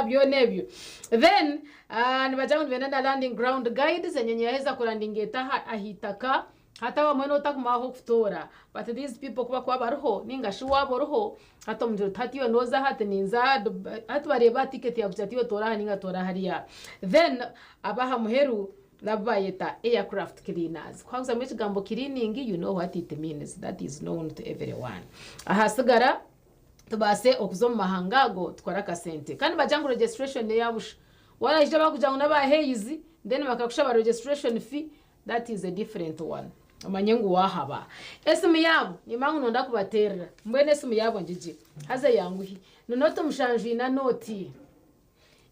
byona ebyo. Then nibagira ngu nibenda na landing ground guides, enyonyi yaaheza kurandinga eta aha itaka, hati abamwe notakumaho ah'okutoora but these people ku bakuba bariho ninga shi waaba oriho, hati omugira oti hati iwe nooza aha, hati ninza hati bareeba aha tiketi yaawe kugira ati iwe toora aha ninga toora hariya. Then ab'aha muheru Nabu bayeta aircraft cleaners. Ku hakuzamu ekigambo cleaning you know what it means that is known to everyone. Ahasigara tubaase okuza omu mahanga ago tukore akasente. Kandi bagira ngu registration neya busha. Waraija bakugira ngu naba Hays then bakakushaba registration fee that is a different one. Omanye ngu wahaba. Esimu yaabo nimba ngu nonda kubaterera mbwenu esimu yaabo ngigye haza eyanguhi. Ni noti mushanju ina noti.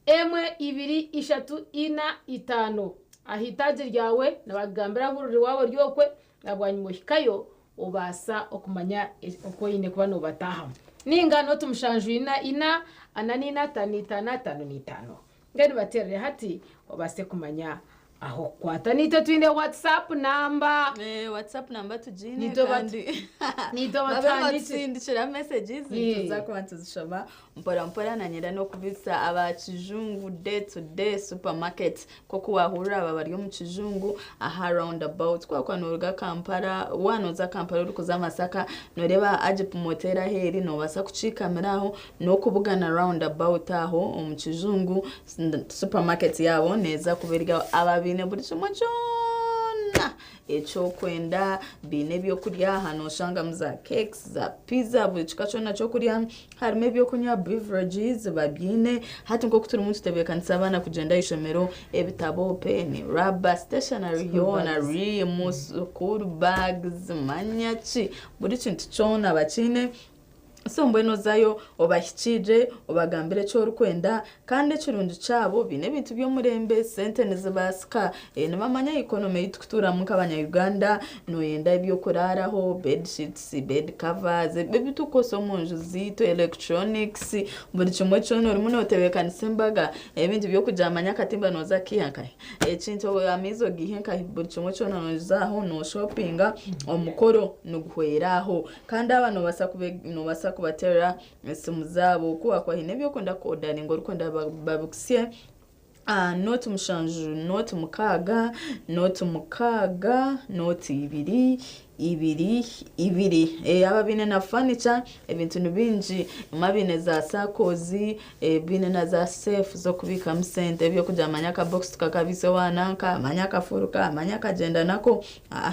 Emwe, ibiri, ishatu, ina, itaano. Aha itaagi ryawe nibakugambira ahu riri waaba ori okwe, na bwanyima ohikayo obaasa okumanya oku oine kuba noobataahamu. Nainga noti mushanju ina, ina, ana n'ina, ataano itaano, ataano n'itaano. Mbwenu bateerere hati obaase kumanya Ah'okukwata naitwe twine WhatsApp namba. WhatsApp namba tugiine Naitwe batu- kandi naitwe babe batuhandiikire. batusindikira messages tuza kuba nituzishoma mpora mpora nanyenda n'okubisa aba kijungu day to day supermarket nk'oku wahurira aba bari omu kijungu aha round about kwakuba noruga Kampala wanoza Kampala orikuza Masaka noreeba Agip motel ahu eri nobaasa kukiikamira aho n'okubugana round about aho omu kijungu Supermarket yaabo neeza kuba eri aho. Aba baine buri kimwe kyona eki orikwenda, baine ebyokurya aha nooshangamu za cakes, za pizza buri kika kyona ky'okurya, harimu ebyokunywa beverages babiine. Hati nk'oku turimu nitutebeekanisa abaana kugyenda aha ishomero, ebitabo, peeni, raba, stationery yoona, riimu, school bags, manya ki, buri kintu kyona bakiine. So mbwenu ozayo obahikiirire, obagambire eki orikwenda, kandi ekirungi kyabo baine ebintu by'omurembe, sente nizibaasika, nibamanya economy ei turikutuuramu nk'abanya-Uganda, nooyenda eby'okuraaraho, bed sheets, bed covers, ebi turikukozesa omu nju zaitu, electronics, buri kimwe kyona orimu nootebeekanisa embaga, ebintu by'okugira manya akatimba nooza kukiiha nkahi? Ekintu amaizi ogaihe nkahi? Buri kimwe kyona nooza aho nooshopinga, omukoro niguhwera aho. Kandi aba noobaasa kubateerera esimu zaabo ku waakuba haine ebi orikwenda kuodaringa orikwenda babikusye aha nooti mushanju nooti mukaaga nooti mukaaga nooti ibiri ibiri ibiri. Aba baine na fanica ebintu ni bingi abamwe baine za sakozi baine na za seefu z'okubiikamu sente eby'okugira manya akabokisi tukakabiise owa nanka manya akafuruka manya akagyenda nako.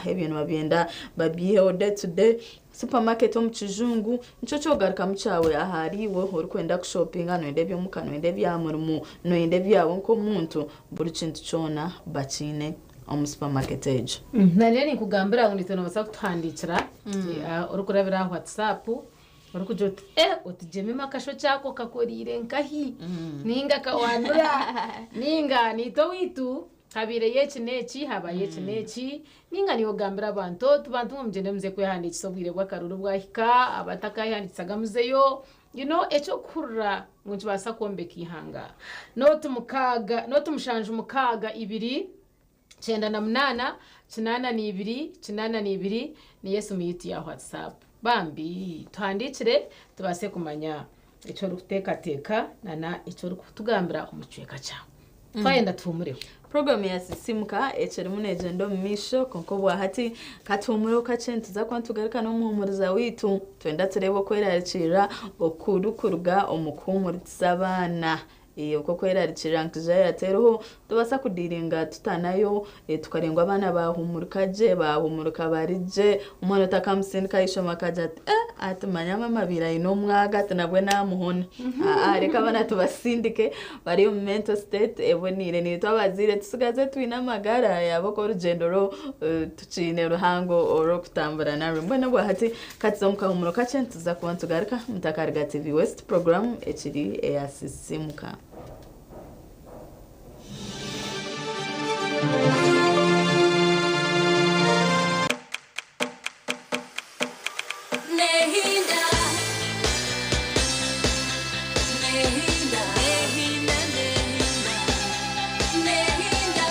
Ebyo nibabyenda babyiheho day to day. Supermarket omu kijungu nikyo kyogarukamu kyawe ahari iwe orikwenda kushopinga noyenda ebyomuka noyenda ebya murimo noyenda ebyawe nk'omuntu buri kintu kyona bakiine omu supermarket egyo. Nanye ninkugambira ngu naitwe nobaasa kutuhandiikira orikurabira aha WhatsApp Orikugira oti eh oti Jemima akashokye ako kakoriire nkahi ninga kawandura ninga naitwe owaitu habaireyo eki n'eki habayo eki n'eki ninga niiwe ogambira abantu oti bantu mwe mugyende muze kwehandiikisa obwire bw'akaruru bwahika abatakayehandiikisaga muzeyo you know eky'okuhurira ngu nikibaasa kwombeka eihanga. Nooti mukaaga nooti mushanju mukaaga ibiri. 98 82 82 niyo esimu yaitu ya WhatsApp. Bambi tuhandiikire tubaase kumanya eki orikuteekateeka nana eki orikutugambira omu kicweka kyawe. Twayenda tuhumureho. Puroguramu ya Sisimuka ekirimu neegyenda omu maisho kwonka obwahati katuhumureho kakye nituza kuba nitugaruka n'omuhumuriza waitu twenda tureebe okwerarikirira okurikuruga omu kuhumuriza abaana. Okwo okwerarikirira anxiety eriho tubaasa kudiiringa tuta nayo tukarenga abaana bahumurika gye bahumurika bari gye omwana otakamusindika aha ishomero akagira ati eh ati manya maama abaire aine omwaga ati nabwe namuhona. Reka abaana tubasindike bari omu mental state eboniire nitwe abazaire tusigaze twine amagara yaaba orugyendo rwo tukiine ruhango orw'okutambura narwo. Mbwenu obwahati katuze omu kahumuro kakye nituza kuba nitugaruka Mutakariga TV West program ekiri eya Sisimuka. Nehinda, nehinda, nehinda, nehinda,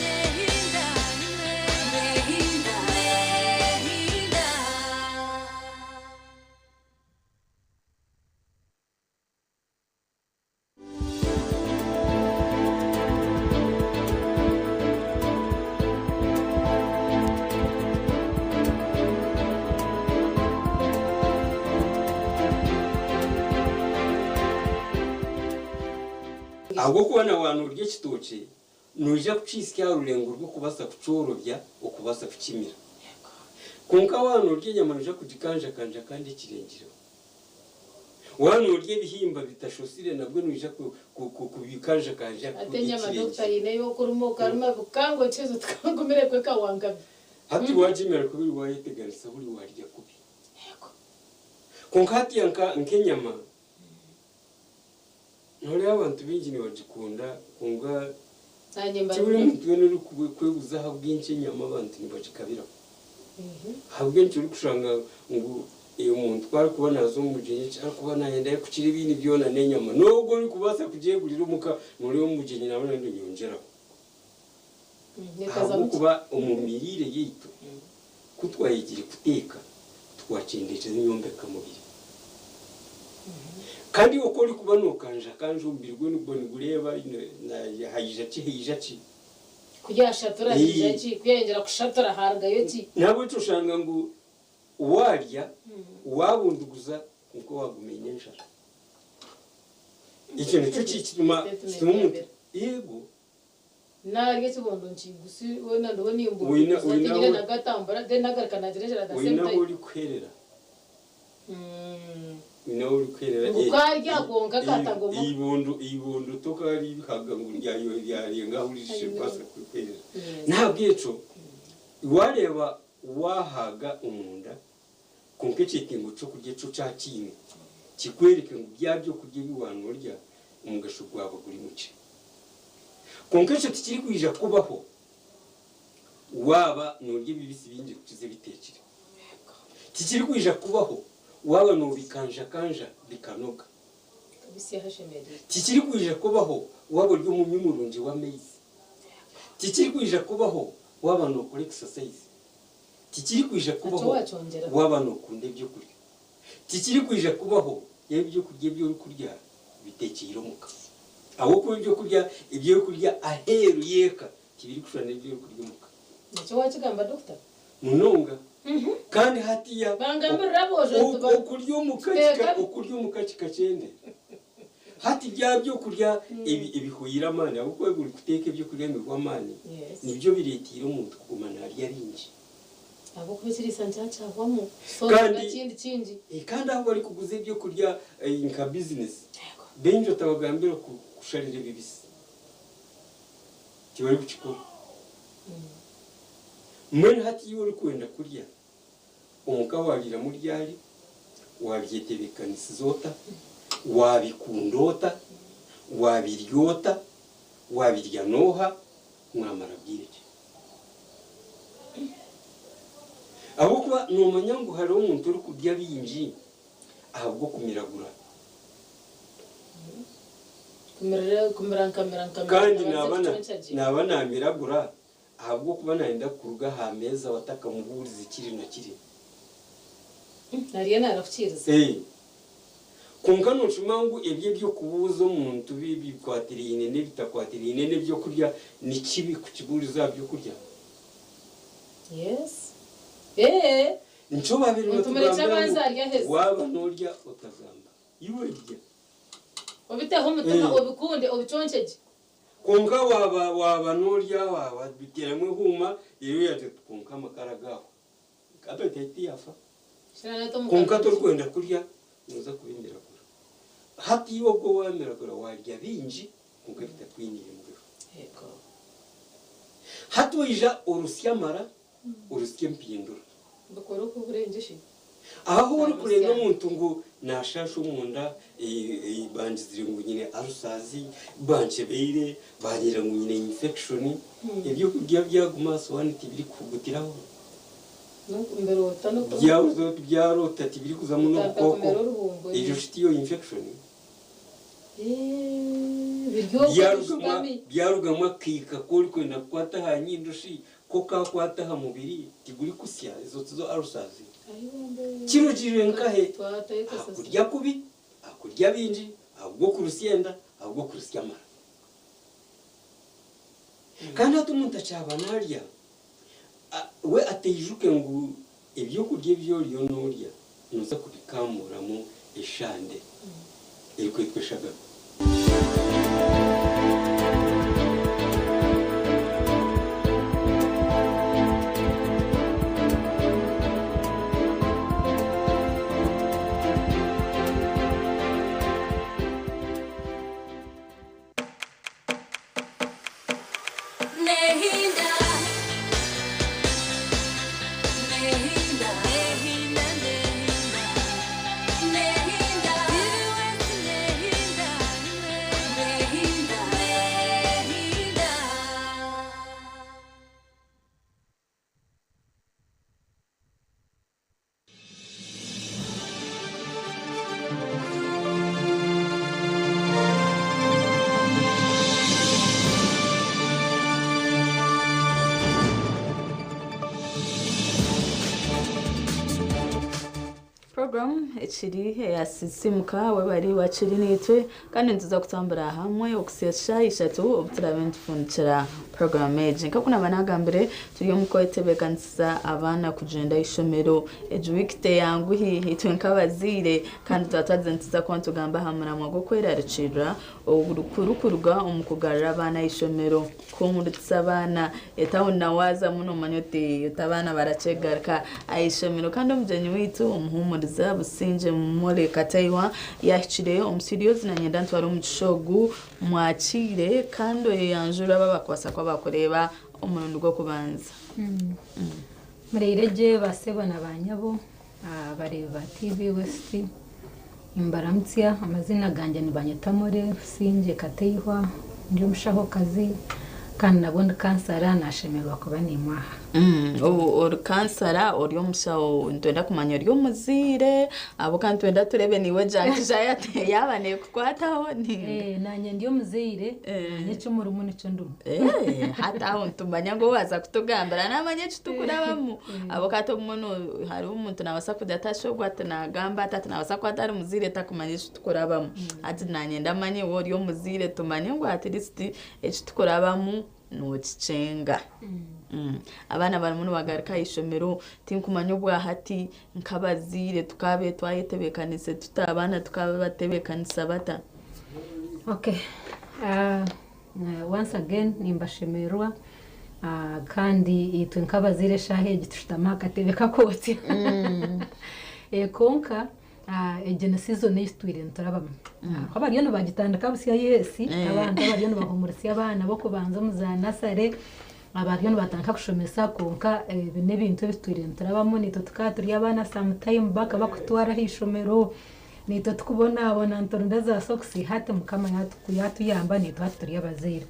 nehinda, nehinda, nehinda. Ahabw'okuba na waanoorya ekitookye, noija kukihisya aha rurengo rw'okubaasa kukyorobya okubaasa kukimira. Kwonka waanoorya enyama noija kugikanjakanja kandi ekirengireho. Waanoorya ebihimba bitashosire nabwo noija kubikanjakanja Ate enyama ekirengire. Dokita haine ei okuruma okaruma bikanga okiheeza otikangumire kwekawangabi. Hati waagimira kubi waayeteganisa buri waarya kubi. Kwonka hatiya nk'enyama, nooreeba abantu baingi nibagikunda kwonka Naanye mba ti buri muntu weena orikwebuuza ahabw'enki enyama abantu nibagikabiraho. Ahabw'enki orikushanga ngu omuntu ku arikuba naaza omu mugyenyi eki arikuba naayenda kukira ebindi byona n'enyama. N'ogwo orikubaasa kugyegurira omuka nooreeba omu mugyenyi naaba nayenda nyongyeraho. Nekazamu ki? Ahabw'okuba omu miriire yaitu ku twayegire kuteeka twakyendekyeza enyombekamubiri. Kandi oku orikuba nookanjakanja omubiri gwe niguba nigureeba haija ki haija ki. Kuyashatura haija ki? Kuyayongyera kushatura harugayo ki? Nahabwekyo oshanga ngu waarya waabunduguza kwonka waaguma oine enjara. Ekyo nikyo kituma Statement omuntu yambere. Yego. Narya ekibondo nkigusi weena ndiho Oine nimbunduguza oine tinyine ahu nagatambura then nagaruka nagira enjara at the oine same ahu time. orikuherera. Oine ahu orikuherera. Ngu karya kwonka katagoma. Eibondo tokarihaga ngu ryarenga ahu ririkubaasa kuherera. Yes. Nahabwekyo waareeba waahaga omunda kwonka ekyetengo ky'okurya kyo kyakiine kikwereke ngu bya byokurya ebi waanoorya omugasho gwaba guri mukye. Kwonka ekyo tikirikwija kubaho waaba noorya ebibisi bingi kukiza ebiteekire. Tikirikwija kubaho waaba noobikanjakanja bikanoga. Kabisa hashemereire. Tikirikwija kubaho waaba ori omunywi murungi w'amaizi. Tikirikwija kubaho waaba nookora exercise. Tikirikwija Nakyo kubaho wakyongyera. waaba nookunda ebyokurya. Tikirikwija kubaho yaaba ebyokurya ebi orikurya biteekyeire omuka. Ahabw'okuba ebyokurya ebi orikurya aheeru y'eka tibirikushushana n'ebi orikurya omuka. Nakyo wakigamba dokita. Munonga. Kandi hatiya Bangambirira aboojo nti okurya omuka Teeka okurya omuka kikakyendera. Hati bya byokurya ebihwire amaani ahabw'okuba buri kuteeka ebyokurya nibihwa amaani Yes. nibyo bireetiire omuntu kuguma naarya bingi. Ahabw'okuba ekiriisa nikyakyahwamu. So Kandi ekindi kingi. Kandi ahu barikuguza ebyokurya nka bizinesi baingi otabagambira kusharira ebibisi tibarikukikora. Mbwenu hati iwe orikwenda kurya omuka waariiramu ryari, wabyetebeekanisiza ota, wabikunda ota, wabirya ota, wabirya n'oha, mwamara bwire ki? Ahabw'okuba noomanya ngu hariho omuntu orikurya bingi ahabw'okumiragura. Kumirira kumira nkamira nkamira. Kandi Abanze naaba kuconca gye. naaba naamiragura. Ahabw'okuba nayenda kuruga aha meeza batakamubuurize kiri na kiri. Ariyo narahukiiriza. Ee. Kwonka noocuma ngu ebyo eby'okubuuza omuntu bikwatiraine n'ebitakwatiraine n'ebyokurya ni kibi kukibuuriza aha byokurya? Yes. Ee. Nikyo baabaire Omuntu murekye nibatugambira abanze ngu arye aheze. waaba noorya otagamba. Iwe rya. Obiteho omutima, Ee. obikunde, obiconce gye. Kwonka waaba waaba noorya waabiteeramu ehuuma, reero oyagira oti kwonka amakara gaaho. Appetite tiyaafa. Kwonka torikwenda kurya nooza kubimiragura. Hati iwe obwo waamiragura waarya bingi kwonka ebitakwiniire muriro. Hati oija orusya amara, orusya empindura. Aho ahu orikureeba omuntu ngu naashaasha omunda, bangizire ngu nyine ulcers, bankyebeire, bangira ngu nyine infection, ebyokurya byaguma aha sowaani tibirikuhugutiraho. Byarota tibirikuzamu n'obukooko, egyo shi tiyo infection? Byarugamu akaika ku orikwenda kukwata aha nyindo shi ko kaakwata aha mubiri tigurikusya, ezo tizo ulcers? Kirugirire nkahe? Aha kurya kubi, aha kurya bingi, ahabw'okurusya enda, ahabw'okurusya amara. Kandi hati omuntu akyaba naarya, we ataijuke ngu ebyokurya ebi oriyo noorya nooza kubikaamuramu eshande erikwetwa eshagama. Program ekiri eya Sisimuka webare wakiri naitwe kandi nituza kutambura hamwe okuhitsya eshaaha ishatu obu turaabe nitufundikira program egi. Nk'oku naaba naagambire turi omu kwetebeekanisiza abaana kugyenda aha ishomero. Egi wiiki teyanguhi itwe nk'abazaire kandi twaba twagize nituza kuba nitugamba aha muramwa gw'okwerarikirira okurikuruga omu kugarura abaana aha ishomero. Kuhumuriza abaana, etawuni na waazamu noomanya oti oti abaana barakyegaruka aha ishomero. Kandi omugyenyi waitu omuhuumuriza Busingye Molly Kataihwa yaahikire omu studios nanyenda ntware omugisha ogu mwakiire kandi oyeyanjure abu abakubaasa kuba baakureeba omurundi gw'okubanza. Muraire gye ba sebo na ba nyabo abareebi ba TV West, nimbaramutsya amazina gangye nibanyeta Molly Busingye Kataihwa ndi omushahokazi kandi nabwo ndi kansara nashemererwa kuba naimwe aha. Ori kansara ori omushaho nitwenda kumanya ori omuzaire ahabw'okuba nitwenda tureebe naiwe jankija yaaba neekukwataho ninga. Nanye ndi omuzaire nanye eki murimu nikyo ndimu. Hati aho nitumanya ngu owaaza kutugambira naamanya eki turikurabamu ahabw'okuba hati obumwe hariho omuntu naabaasa kugira ati shi ogu ati naagamba ati ati naabaasa kuba atari muzaire takumanya eki turikurabamu. Hati naanye ndamanya iwe ori omuzaire tumanye ngu at least eki turikurabamu nookikyenga. Abaana barimu nibagaruka aha ishomero tinkumanya obwahati nk'abazaire tukaabaire twayetebeekanise tuta abaana tukabatebeekanisa bata? Okay. Once again nimbashemererwa kandi itwe nk'abazaire eshaaha egi tushutami aha katebe kakwotsya. Kwonka egi ni season ei tutwire niturabamu. Hariho abariyo nibagitandika busya yes, abantu abariyo nibahumurisya abaana b'okubanza omu za nasare, abariyo nibatandika kushomesa kwonka ebi n'ebintu ebi tutwire niturabamu. Naitwe tukaba turi abaana sometime back bakutwara aha ishomero, naitwe tukubonabona nituronda za sokisi, hati Mukama yatuyamba naitwe hati turi abazaire.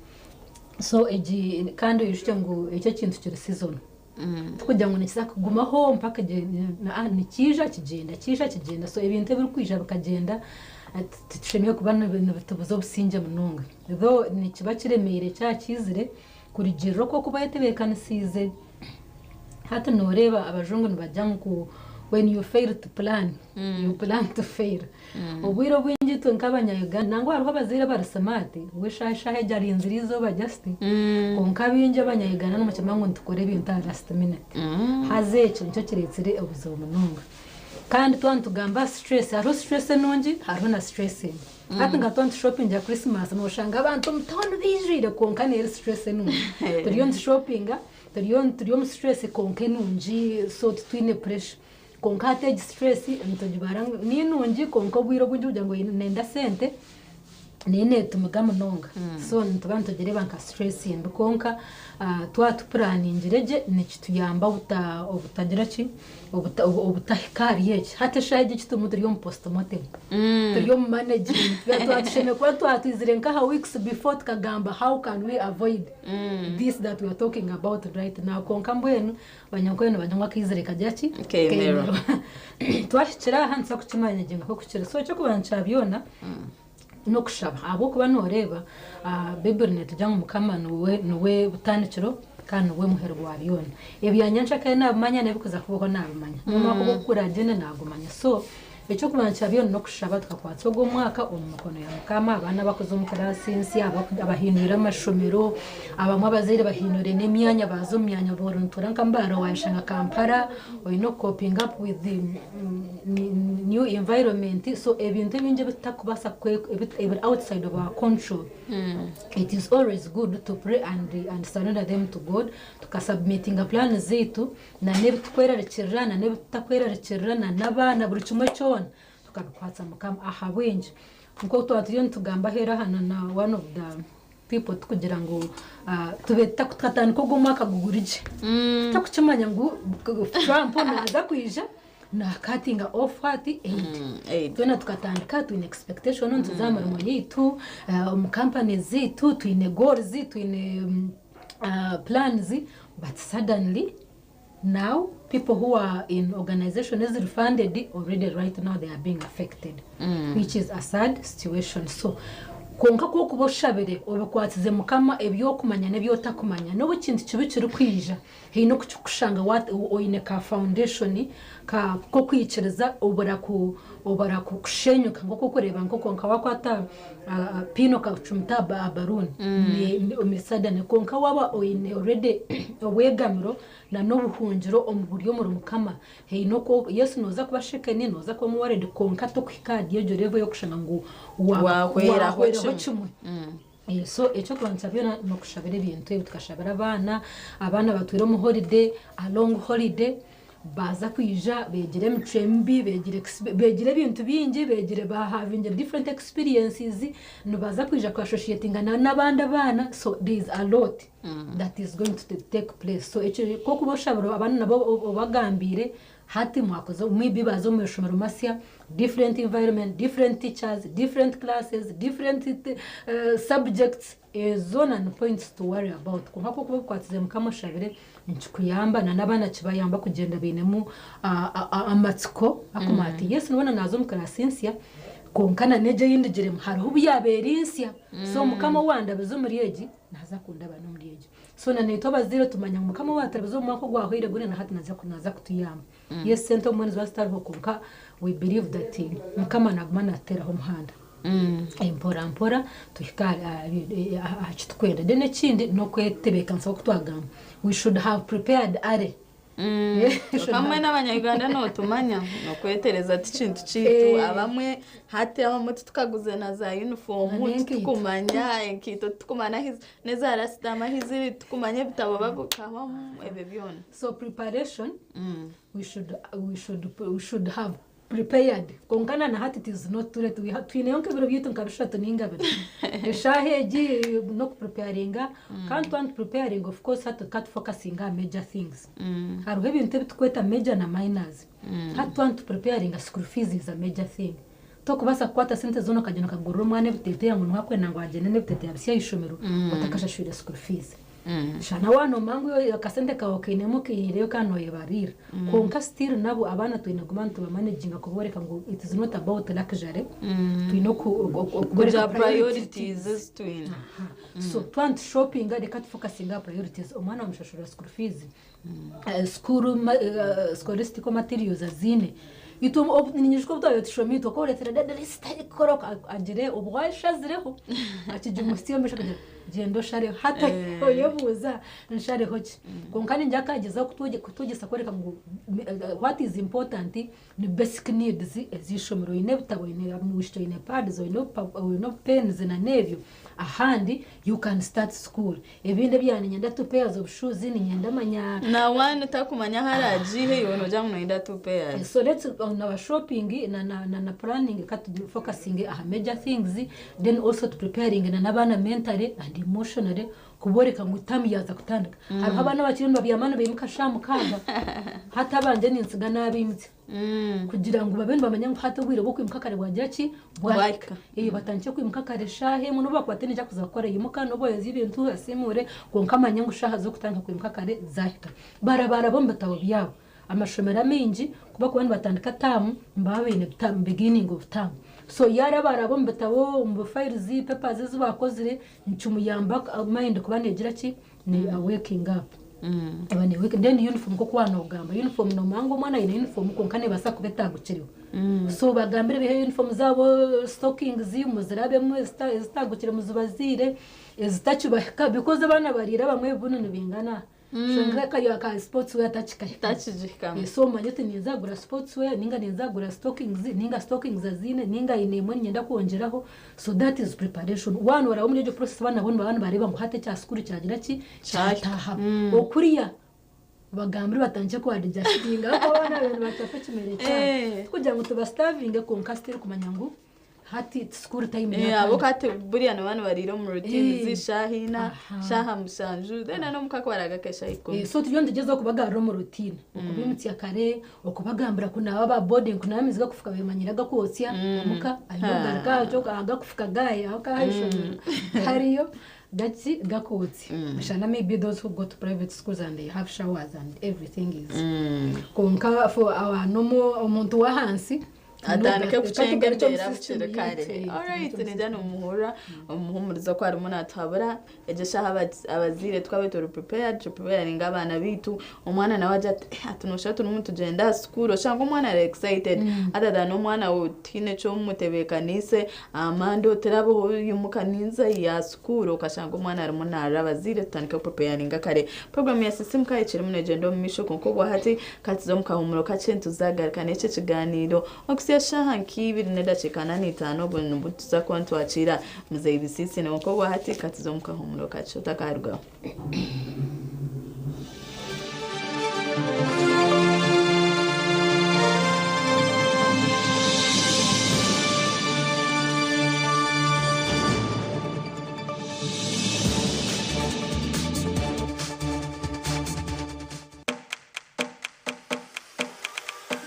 So egi kandi oijukye ngu eki ekintu kiri season. Tikugira ngu nikiza kugumaho mpaka nikiija kigyenda, kiija kigyenda. So ebintu ebirikwija bikagyenda titushemereire kuba nibitubuza obusingye munonga. Though nikiba kiremeire kyaba kiizire. Kurugirira oku okuba oyetebeekanisiize. Hati nooreeba abajungu nibagira ngu when you fail to plan, you plan to fail. Obwire obwingi itwe nk'abanya-Uganda, nangwa hariho abazaire abari smart, we eshaaha eshaaha egyo arinzire eizooba just, kwonka abaingi abanya-Uganda nimukimanya ngu nitukora ebintu aha last minute. Haza ekyo nikyo kireetsire obuzibu munonga. Kandi twaba nitugamba aha stress, hariho stress enungi hariho na stress embi. Hati nka twaba nitushopingira Christmas noshanga abantu omu tawuni baijwire kwonka neeri stress enungi. Turiyo nitushopinga, turiyo turi omu stress kwonka enungi so titwine pressure. Kwonka hati egi stress nitugibara ngu ninungi kwonka obwire obwingi kugira ngu nenda sente neyo netumiga munonga. So nituba nitugireeba nka stress mbi kwonka twaba tupuraningire gye nikituyamba obutagira ki, obutahika ahari eki. Hati eshaaha egi eki turimu turi omu postmortem, turi omu managing, tushemereire kuba twatwizire nk'aha weeks before tukagamba how can we avoid this that we are talking about right now. Kwonka mbwenu Abanyankore nibagira ngu akaizire kagira ki? Kemerwa. Twahikire aha nituza kukimanaginga nk'oku kiri. So eky'okubanza kya byona n'okushaba ahabw'okuba nooreeba Baiburi neetugira ngu Mukama niwe niwe butandikiro kandi niwe muheru gwa byona. Ebya nyenkyakare naabimanya n'ebikuza kubaho naabimanya. N'omwaka ogu oku guragyende naagumanya. So eky'okubanza kya byona n'okushaba tukakwatsa ogu omwaka omu mikono ya Mukama, abaana abakuza omu kiraasi nsya, abahindwire amashomero, abamwe abazaire bahindwire n'emyanya baaza omu myanya boora nituura nka Mbarara waayeshanga Kampala, oine okukopinga up with the new environment, so ebintu ebingi ebitutakubaasa ebiri outside of our control, it is always good to pray and surrender them to God, tukasubmitinga plans zaitu na n'ebitukwerarikirira na n'ebitutakwerarikirira na n'abaana buri kimwe kyona tukabikwatsa Mukama. Ahabw'enki? Nk'oku twaba turiyo nitugamba aheeru aha na one of the people tukugira ngu tube tukatandika ogu omwaka guguri gye tutakukimanya ngu Trump naaza kwija nakatinga off hati aid. Aid. Twena tukatandika twine expectation nituza aha mirimo yaitu, omu companies zaitu, twine goals, twine plans, but suddenly now people who are in organization eziri funded already, right now they are being affected, which is a sad situation. So kwonka kwokuba oshabire obikwatsize Mukama, ebyokumanya n'ebyotakumanya, n'obu ekintu kibi kirikwija haine okukikushanga oine ka foundation ka k'okwikiriza obura kushenyuka nk'oku okureeba nk'oku nka wakwata pin okacumita aha baruuni suddenly, kwonka waaba oine already obwegamiro na n'obuhungiro omu buri omuri Mukama, haine okwo yes nooza kuba shaken, nooza kuba worried, kwonka tokuhika ahari egyo level y'okushanga ngu Wahweraho wahweraho kimwe. Kimwe. So ekyokubanza byona n'okushabira ebintu ebi, tukashabira abaana. Abaana batwire omu holiday, a long holiday, baza kwija begire emicwe mibi, begire ebintu bingi, begire bahavingire different experiences, nibaza kwija kuassociatinga n'abandi abaana, so there is a lot that is going to take place. So ekyo kokuba oshabira abaana nabo obagambire hati mwakoze maybe baza omu ishomero masya, different environment, different teachers, different classes, different subjects, ezo na ni points to worry about. Kwonka kokuba obikwatize Mukama oshabire nikikuyamba na n'abaana kibayamba kugyenda bainemu amatsiko akumanya ati yes nibona naaza omu kirasi nsya, kwonka na n'egyo eyindigiremu hariho obu yaaba eri nsya, so Mukama owandabiza omuri egi naaza kundaba n'omuri egi. So na naitwe abazaire tumanya ngu Mukama owaturabiza omu mwaka ogwahweire guri na hati naza kutuyamba. Yes, sente obumwe niziba zitariho, kwonka we believe that Mukama naguma natuteeraho omuhanda mpora mpora tuhika aha kitukwenda. Then ekindi n'okwetebeekanisa. Oku twagamba, we should have prepared early. Kamwe n'abanyarwanda nootumanya nokwetereza ti kintu kiitu. Abamwe hati abamwe titukaguze na za uniform. N'enkaito. Titukumanya enkaito, titukumanya n'eza rasitama ahi ziri, tukumanya ebitabo babikabamu ebyo byona. So preparation, we should have prepared, konka na hati it is not too late. Twineyo nk'ebiro byaitu nka 3 ninga 2 eshaaha egi n'okupreparinga. Kandi twaba preparing, of course hati katufocusinga aha major things. Hariho ebintu ebitukweta major na minors. Hati twaba tupreparinga, school fees is a major thing. Tokubaasa kukwata sente zoona okagenda okagurira omwana ebiteteya ngu niwe akwenda ngu agyende n'ebiteteya bisya aha ishomero otakashashwire school fees. Shana wanomanya ngu akasente kawe okainemu okaihireyo kandi noyebariira. Kwonka still nabo abaana twine kuguma nitubamanaginga kubooreka ngu it is not about luxury, twine okubooreka Kugira priorities. Priorities ezi twine. So twaba nitushopinga, reka tufokasinge aha priorities. Omwana wamushashurira school fees, school scholastical materials aziine. Itwe ninyijuka obu twabaire tushomi, itwe okoretera dada lisita erikukora agire obwashazireho akigimuhitsya omu maisho akagira gyenda oshareho hati oyebuuza nshareho ki. Kwonka ningira akagyezaho kutwegyesa kworeka ngu what is important ni basic needs ez'eishomero. Oine ebitabo, oine omwishiki oine pads, oine obupens na n'ebyo, ahandi you can start school. Ebindi ebya niinyenda two pairs of shoes, niinyenda manya. Na wani utakumanya ahu aragiihe, iwe nogira ngu noyenda two pairs. So let's on our shopping na planning, ka focusinge aha major things, then also to preparing na n'abaana mentally and emotionally, kubooreka ngu term yaaza kutandika. Hariho abaana abakiri nibabyama nibaimuka shaaha 6. Hati abangye ninsiga naabaimutsya kugira ngu babe nibamanya ngu hati obwire bw'okwimuka kare bwagira ki? Bwahika. Bwahika. Batandike kwimuka kare shaaha 1. N'obu bakuba tihaine eki akuza kukora, yimuka n'obu oyozya ebintu, asiimuure, kwonka amanye ngu shaaha z'okutandika kwimuka kare zaahika. Barabaraba omu bitabo byabo. Amashomero amaingi kubakuba nibatandika term, nibaba baine beginning of term, so yaarabaraba omu bitabo, omu files, papers ezi bakozire, nikimuyamba mind kuba negira ki? Ni waking up. Eba ne wake. Then uniform, nk'oku wanogamba uniform, nomanya ngu omwana aine uniform, kwonka nebaasa kuba etagukireho, so bagambire bihe uniform zaabo, stockings muzirabemu, ezitagukire muzibaziire, ezitakibahika, because abaana bariire bamwe ebibunu nibingana, shonga ka sports wear takikahika. Takigihikamu. So omanye oti ninzagura sports wear, ninga ninzagura stockings, ninga stockings azine, ninga aine emwe ninyenda kwongyeraho. So that is preparation. One oraba omuri egyo process, abaana bo nibaba nibareeba ngu hati ekya sukuru kyagira ki? Kyataha. Okuriya bagambire batandike kuadjustinga, ahakuba abaana babe nibacapa ekimere kyabo. Tikugira ngu tubastarvinge, kwonka still kumanya ngu hati school time Abo yatandika. kati buriya niba nibariira omu routine z'eshaaha 4, shaaha 7, then n'omuka baraga eshaaha 10. So turiyo nitugyezaho kubagarura omu routine, okubimutsya kare, okubagambira kunaaba ba boarding, kunaaba amaizi gakufuka, bemanyire agakwotsya omuka aine okugaruka agakufuka gaaya aho kahaishomero hariyo gaki gakwotsya shana. Maybe those who go to private schools and they have showers and everything is, konka for our normal omuntu w'ahansi, Atandike kucenga tugaruke omu embeera system bukiri kare. yaitu, Alright. tugaruke omu Nijja nomuhurira omuhumuriza ko harimu natuhabura egyo shaaha. Abazaire twabe turi prepared, tupreparinga abaana bitu. Omwana nawe agira ati, "Eh, ati nosha turimu tugenda aha school," oshanga omwana ari excited, other than omwana tihaine ekyomutebeekaniise amande otirabeho yimuka ninza ya school, okashanga omwana arimu narira. Abazaire tutandike kupreparinga kare. Program ya Sisimuka ekirimu negyenda omu maisho, kwonka obwa hati katize omu kahumuro kakye, ntuzagaruka n'ekyo ekiganiro okusiya shaaha nka 2 n'edakiika 45, obwo nibwo tuza kuba nitwakiira muzeyi Bisiisi. Kwonka obwa hati katize omu kahumuro kakye, otakarugaho.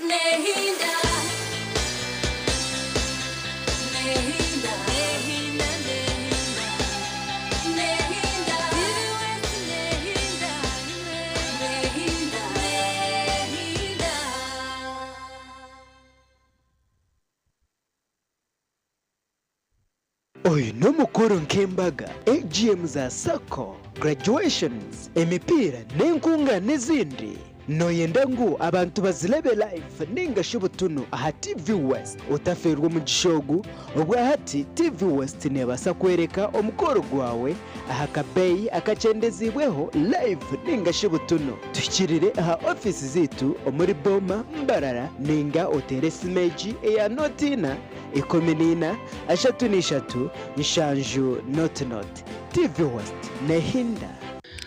Nehinda, nehinda, nehinda, nehinda, nehinda, nehinda, nehinda. Oyu n'omukoro nk'embaga, AGM za SACCO, graduations, emipiira n'enkunga n'ezindi. Noyenda ngu abantu bazirebe live ninga shi butunu aha TV West? Utaferwa omugisha ogu. Obwahati TV West neebasa kwereka omukoro gwawe aha kabeeyi akakyendezibweho, live ninga shi butunu. Tuhikirire aha ofiisi ziitu omuri Boma, Mbarara, ninga otere esimu egi eya 04 14 33 70 00. TV West, nehinda.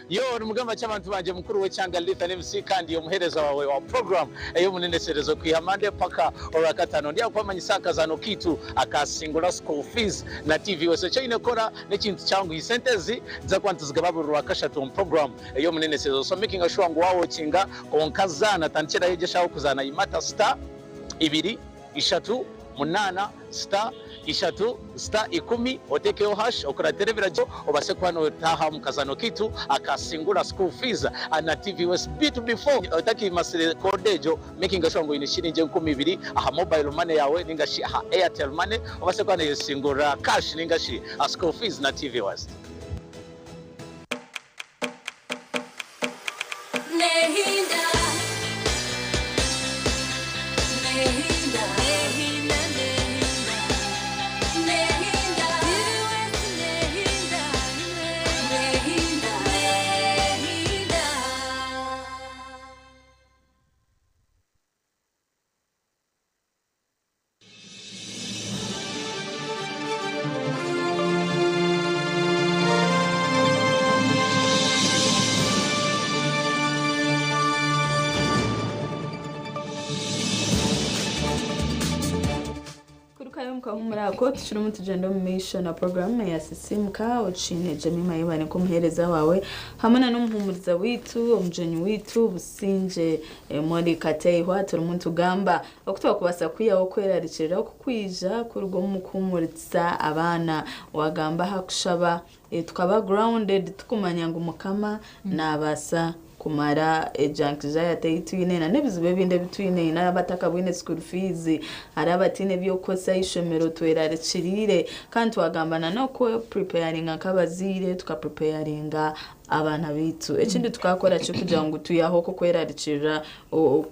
Yo, nimugamba ky'abantu banje, mukuru w'ekyanga Lithan MC, kandi omuheereza wawe wa program ey'omuneneserezo kwiha Mande paka olwakatano. Ndi akwamanyisa akazano kitu akasingula school fees na TV West. Ekyoine kukora n'ekintu kyanguhi. Sente ezi nza kuba ntizigaba buri lwakashatu omu program ey'omuneneserezo, so making sure ngu wawokinga konka zaana, tandikirayo egyeshaho kuzaana. Imata *2 3. 8 star 3 star 10 otekeho hash okuratira ebiragiro obase kuba notaha omu kazano kitu akasingura school fees na TV West B2B4. Otakimasire code egyo, making sure ngu oyine shiringi 2000 aha mobile money yawe ningashi aha Airtel Money, obase kuba noyesingurira cash ningashi school fees na TV West. Nehinda, nehinda, nehinda, nehinda, nehinda, nehinda, nehinda. Kurukayo mukahumura ako, tukirimu tugenda omu maisho na porogaramu ya Sisimuka okiine Jemima Yebare nk'omuheereza waawe, hamwe na n'omuhumuriza waitu, omugyenyi waitu Busingye Molly Kateihwa. Turimu nitugamba oku twakubaasa kwihaho okwerarikirira okukwija kuruga omu kuhumuriza abaana. Wagamba aha kushaba, tukaba grounded, tukumanya ngu Mukama nabaasa kumara ejankiza ei twine na n'ebizibu ebindi ebi twine. Hari abatakabwine school fees, hari abatiine ebyokukozesa ishomero, twerarikiriire. Kandi twagambana n'okwe preparinga nk'abazaire, tukapreparinga abaana baitu. Ekindi tukakora ki kugira ngu twihaho okwo kwerarikirira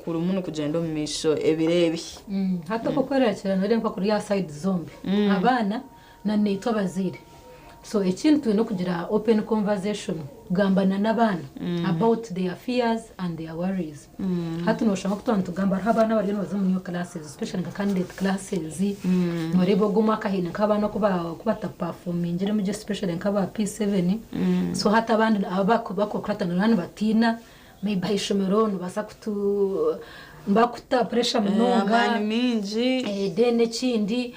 kurimu nikugyenda omu maisho ebiro ebi? Hati okwo kwerarikirira noreeba kuri aha side zombi, abaana na naitwe abazaire. So ekindi, twine okugira open conversation, kugambana n'abaana about their fears and their worries. Hati noshanga kutuba nitugamba hariho abaana bariyo nibaza omu new classes, especially nka candidate classes. Noreeba ogu omwaka haine nk'abaana okubatapafomingiremu gye, especially nk'aba P7. So hati abandi abakukuratana nibatiina, maybe aha ishomero nibaza kutu bakuta pressure munonga. Amaani mingi. Then ekindi,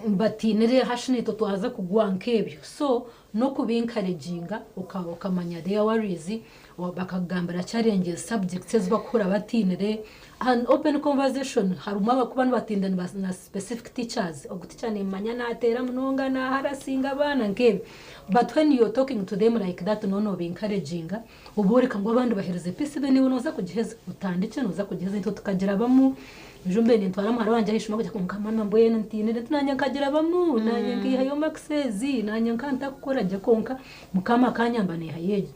batiinire hashini itwe twaza kugwa nk'ebyo. So n'okubinkareginga, okamanya their worries, bakagambira challenges, subjects ezi bakuhura batiinire, and open conversation. Harimu abakuba nibatinda na specific teachers, ogu teacher nimanya nateera munonga, naharasinga abaana nk'ebyo. But when you're talking to them like that, no nobinkaraginga, oboreka ngu abandi bahereze P7, niwe noza kugiheza, utandike noza kugiheza. Itwe tukagira bamu ejo mbe nintwara muhara wanje ahishoma kujya kumukama, mbwenu ntinire nti nanye nkagira bamu, nanye nkihayo marks, nanye nkantakukora gye, konka Mukama akanyamba nihayo egi.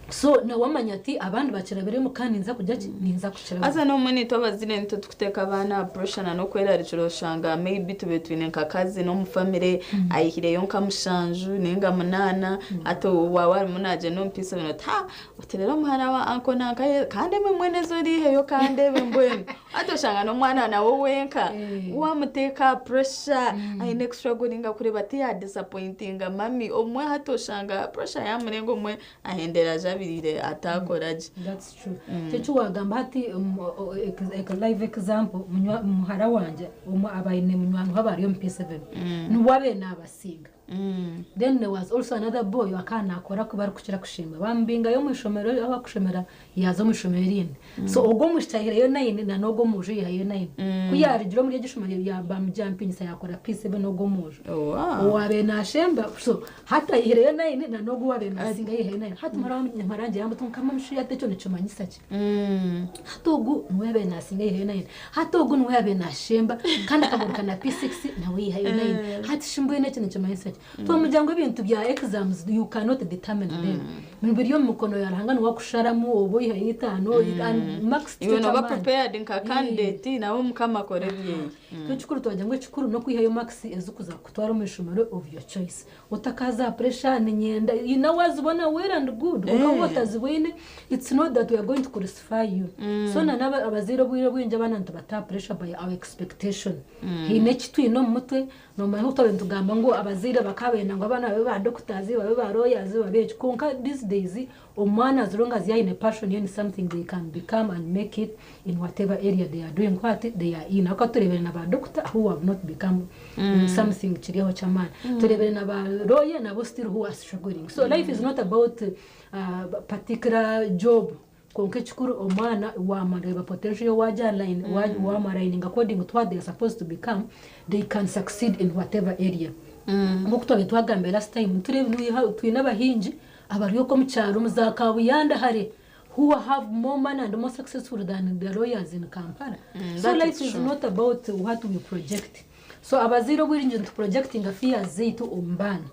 So nawe amanya ati abandi bakirabiremu, kandi ninza kujya ki, ninza kukiraba. Haza n'omwe nitwe abazaire nitwe tukuteeka abaana pressure na n'okwerarikira. Oshanga maybe tube twine nka cousin omu family ayihireyo nka 7 ninga 8, ati wawe arimu nagyenda omu P7, oti ha oti rero omuhara wa uncle nanka kandi emwe mwene zoriiheyo kandi ebe mbwenu. Ati oshanga n'omwana nawe wenka wamuteeka pressure, aine kustrugglinga kureba ati yadisappointinga mami omwe. Hati oshanga pressure yamurenga, omwe ahendera ajabirire atakora gye. That's true. Kyekyo wagamba hati, live example, muhara wanje abaine munywani wabari omu P7, niwabe nabasinga. Then there was also another boy akana akora kuba ari kukira kushima, bambingayo mu ishomero aho bakushomera, yaza mu ishomero erindi. So ogwo mushitahireyo 9 na n'ogwo muju yihayo 9, ku yarigira muri iryo shomero bamujampingisa, yakora P7 n'ogwo muju owabe nashemba. So hata yihireyo 9 na n'ogwo wabe nasinga yihayo 9. Hati marangi yamutunkama mushiya ate, ekyo nikimanyisa ki? Hati ogu niwe yabaire nasinga yihayo 9, hati ogu niwe yabaire nashemba kandi akagaruka na P6 nawe yihayo 9. Hati shimbwene ekyo nikimanyisa ki? Twamugira ngu ebintu bya exams, you cannot determine them, biri omu mikono ya Ruhanga, niwe akusharamu oba oyihayo 5 and max. Iwe noba prepared nka candidate, nawe Mukama akora ebyeye. Kyo kikuru, twagira ngu ekikuru n'okwihayo marks ezikuza kutwara omu ishomero of your choice, otakaza pressure ninyenda. You know, wazibona, well and good. Ukaba otazibwine, it's not that we are going to crucify you. So na naba abazaire, obwire bwingi abaana nitubata pressure by our expectation. Hiine eki twine omu mutwe. Nomanya nko twabe nitugamba ngu abazaire bakabenda ngu abaana babe ba doctors, babe ba lawyers, babe eki, konka these days omwana, as long as yaine passion in something, they can become and make it in whatever area they are doing, what they are in. Ako turebere na ba doctor who have not become something kiriho ky'amaani, turebere na ba lawyer nabo still who are struggling. So life is not about particular job. Konka ekikuru omwana wamareeba potential ye wagialign wamarayininga according to what they are supposed to become, they can succeed in whatever area. Nk'oku twabaire twagambire last time, nitureeba twine abahingi abari okwo omu kyaro omu za Kabuyanda hare who have more money and more successful than the lawyers in Kampala. So That life is is true. not about what we project. So abazaire obwire nituprojectinga fears zaitu omu baana.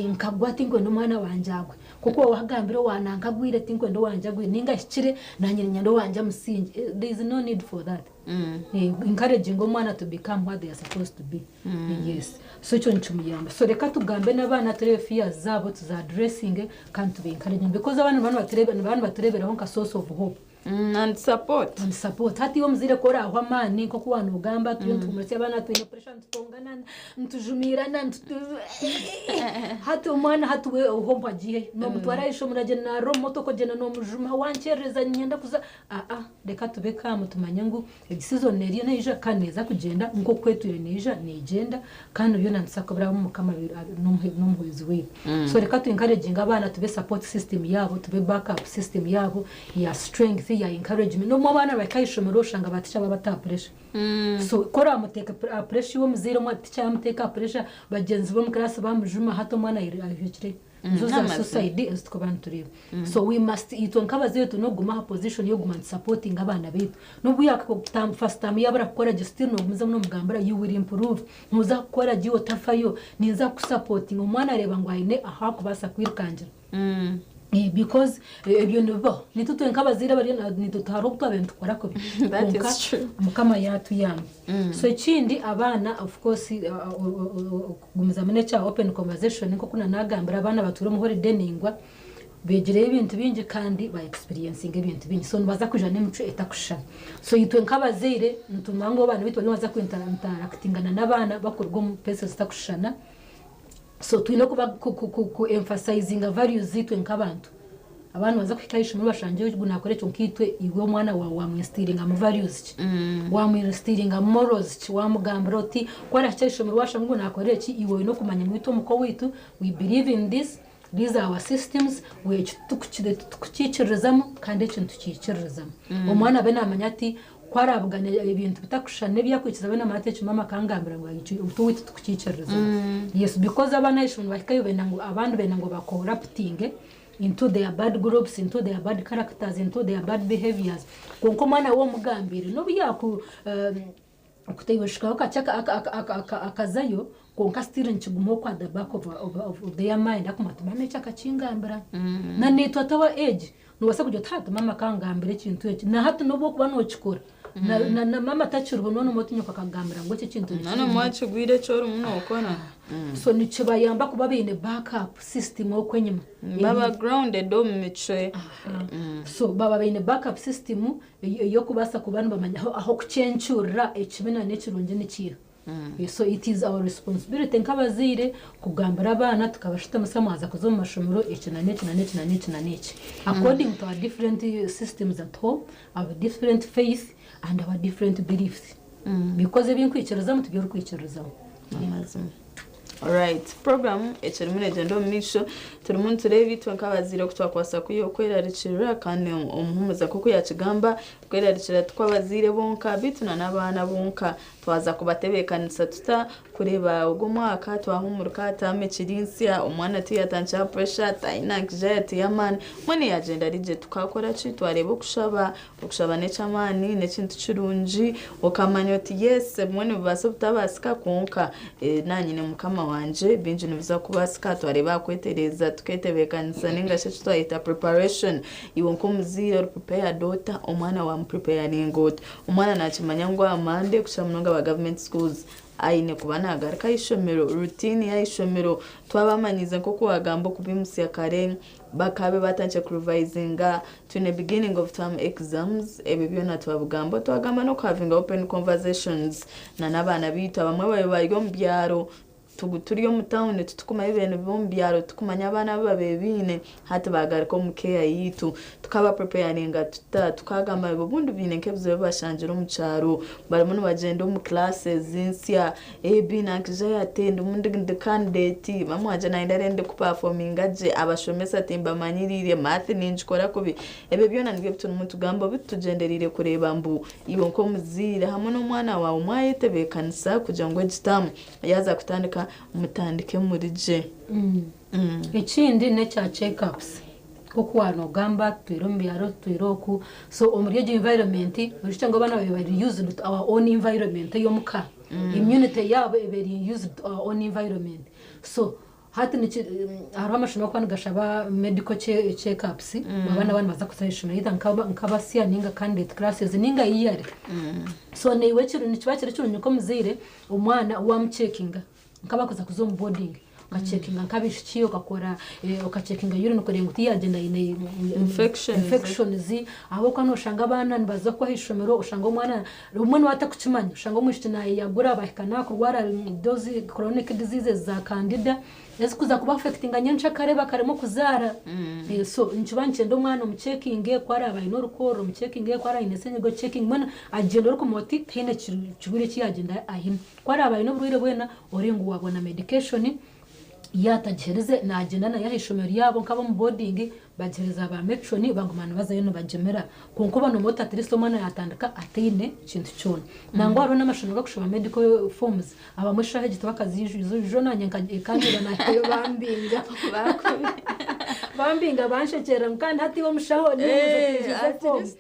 Nkagwa tinkwenda omwana wangye agwe. Kuko wagambire owana nkagwire tinkwenda owangye agwire ninga ahikire nanye niinyenda owangye amusingye. There is no need for that. Encouraging omwana to become what they are supposed to be. Yes. So ekyo nikimuyamba. So reka tugambe n'abaana turebe fears zaabo tuza addressinge kandi tube encouraging because abaana nibaba nibatureeberaho nka source of hope. And support. And support. Hati iwe omuzaire ku orahwa amaani nk'oku waanogamba turiyo nituhumurisya abaana twine pressure nitutongana nitujumiirana hati omwana hati we hope agiiheyo nomutwara aha ishomero agyenda naarira omu motoka ogyenda nomujuma wankyerereza niinyenda kuza aa reka tube calm tumanye ngu egi season eriyo neija kandi neeza kugyenda nk'oku etwire neija neegyenda kandi byona nituza kubirabamu Mukama n'omuhwezi waitu. So reka tu encouraginge abaana tube support system yaabo tube backup system yaabo ya strength ya encouragement. N'obu abaana bahika aha ishomero oshanga ba teacher babataha pressure. So ku oramuteeka pressure iwe omuzaire omwe teacher yamuteeka pressure bagyenzi be omu class bamujuma hati omwana ahikireyo. Nizo za N'amazima. suicide ezi turikuba nitureeba. So we must itwe nk'abazaire twine okuguma aha position y'okuguma nitusupportinga abaana baitu. N'obu first term yaaba arakukora gye still noogumizamu n'omugambira you will improve. Nooza kukora gye otafayo ninza kukusupportinga omwana areeba ngu aine ahu akubaasa kwirukangira. Because ebyo nibibaho nitwe twenka abazaire abariyo nitwe hariho obu twabaire nitukora kubi That is Kwonka true. Mukama yatuyamba. So ekindi abaana of course okugumizamu n'ekya open conversation nk'oku nanagambire abaana batuura omu holiday ningwa beegireyo ebintu bingi kandi ba experiencinga ebintu bingi so nibaza kwija n'emicwe etakushushana. So itwe nk'abazaire nitumanya ngu abaana baitu bariyo nibaza kuinteractingana n'abaana bakuruga omu places zitakushushana. So twine kuba ku emphasizinga values zitwe nk'abantu. Abaana baza kuhika aha ishomero bashangye ogu naakora ekyo nkaitwe iwe omwana waawe wamwinstiringa mu values ki? Wamwinstiringa morals ki? Wamugambira oti ku arahika aha ishomero washanga ngu naakora eki iwe oine okumanya ngu itwe omuka owaitu we believe in this, these are our systems, eki tukukiikiririzamu kandi eki nitukiikiririzamu. Omwana abe naamanya ati ku arabugana ebintu bitakushushana n'ebi akwikiriza abe naamanya ati eki maama akangambira ngu eki itwe owaitu tukukiikiririzamu. Yes, because abaana aha ishomero bahikayo benda ngu abandi benda ngu bacorruptinge into their bad groups, into their bad characters, into their bad behaviors. Kwonka omwana we omugambire n'obu yaku okutaiweshikaho kakye akazayo kwonka still nikiguma okwo at the back of their mind akumanya ati maama eki akakingambira. Na naitwe at our age nobaasa kugira oti hati maama akangambira ekintu eki na hati n'obu okuba nookikora na maama takiriho noona oti nyoko akakugambira ngu eki ekintu None mwakigwire eki orimu nookora. So nikibayamba kuba baine backup system okwo enyima. Baba grounded omu micwe. So baba baine backup system ey'okubaasa kuba nibamanya aho kucencurira ekibi na n'ekirungi nikiiha. So it is our responsibility nk'abazaire kugambira abaana tukabashutamisa mwaza kuza omu mashomero eki na n'eki na n'eki na n'eki na n'eki. According to our different systems at home, our different faith and our different beliefs. Because ebi nkwikirizamu tibyo orikwikirizamu. Amazima. Alright, program ekirimu negyenda omu maisho turimu nitureeba itwe nk'abazaire oku twakwasa kwerarikirira kandi omuhumuza nk'oku yakigamba kwerarikirira tikw'abazaire bonka beitu na n'abaana bonka twaza kubatebeekanisa tuta kureeba ogu omwaka twahumurika term ekiri nsya omwana tiyatandikira pressure tayine anxiety y'amaani mbwenu yagyenda ari gye tukakora ki twareeba okushaba okushaba n'eky'amaani n'ekintu kirungi okamanya oti yes ebimwe nibibaasa obutabaasika kwonka nanye Mukama wangye bingi nibiza kubaasika twareeba aha kwetereeza tuketebeekanisa ninga shi eki twayeta preparation iwe nk'omuzaire ori prepared ota omwana wamupreparinga ota omwana nakimanya ngu aha Monday kukira munonga aba government schools aine kuba nagaruka aha ishomero routine y'aha ishomero twabamanyiize nk'oku wagamba okubimutsya kare bakabe batandikire kurevisinga twine beginning of term exams ebyo byona twabigamba twagamba n'okuhavinga open conversations na n'abaana baitu abamwe babe bari omu byaro. Turi omu tawuni titukumanya ebintu by'omu byaro, titukumanya abaana abu babaire baine, hati baagaruka omu keeya yaitu. Tukabapreparinga tuta? Tukagamba ngu obundi baine nk'ebizibu ebi bashangire omu kyaro, barimu nibagyenda omu classes nsya, ebi nankija yate ndimu ndi candidate, maama wangye nayenda nde ndikupafominga gye, abashomesa timbamanyiriire, math ningikora kubi. Ebyo byona nibyo ebi turimu nitugamba obu tugyendereire kureeba mbu iwe nk'omuzaire hamwe n'omwana waawe mwayetebeekanisa kugira ngu egi taamu yaaza kutandika mutandike muri gye. Ekindi n'ekya check ups nk'oku waanogamba tutwire omu byaro tutwire oku so omuri egyo environment oijukye ngu abaana babaire bari used to our own environment ey'omuka immunity yaabo eba eri used to our own environment so hati niki hariho amashomero agarikuba nigashaba medical check ups abaana baaba nibaza kuza aha ishomero either nk'abasya ninga candidate classes ninga yearly so naiwe nikiba kiri kirungi nk'omuzaire omwana waamucekinga nk'abakuza kuza omu boarding okacekinga nk'abaishiki okakora okacekinga urine okureeba ngu tiyagyenda aine Infections. infections ahabw'okuba noshanga abaana nibaza kuba aha ishomero oshanga omwana obumwe niwe atakukimanya oshanga omwishiki nayeyagura bahika nakurwara those chronic diseases za candida ezikuza kuba affectinga nyencakare bakaremwa okuzaara. So nikiba nikyenda omwana omucekinge ku araabe aine orukoorora omucekinge ku araabe aine senyiga ogicekinge mbwenu agyende orikumanya oti tihaine kirwaire eki yagyenda aine. Ku araabe aine oburwaire bwena ore ngu waabona medication yaatagiherize naagyenda nayo aha ishomero ryabo nk'ab'omu boarding bagihereza ba matron baguma nibazayo nibagyemera. Kwonka oba noomanya oti at least omwana yaatandika ataine kintu kyona. Nangwa hariho n'amashomero garikushaba medical forms abamwe eshaaha egi tibakaziijwize ijo naanye nkagira nahikayo bambinga bambinga banshekyerera ngu kandi hati iwe omushaho niiwe oija At otiijuze form. least,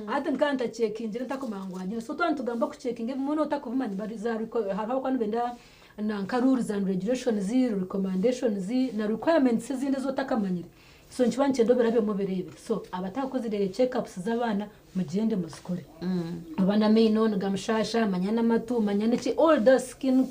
Hati nkaba ntakyekingire ntakumanya ngu wanyine. So twaba nitugamba okucekinga ebimwe nootakubimanya bari za hariho abakuba nibenda na nka rules and regulations, recommendations na requirements ezindi ezi otakamanyire. So nikiba nikyenda obirabemu obireebe. So abatakozire check ups z'abaana mugyende muzikore. Oba n'amaino nigamushaasha, manya n'amatu, manya n'eki, all the skin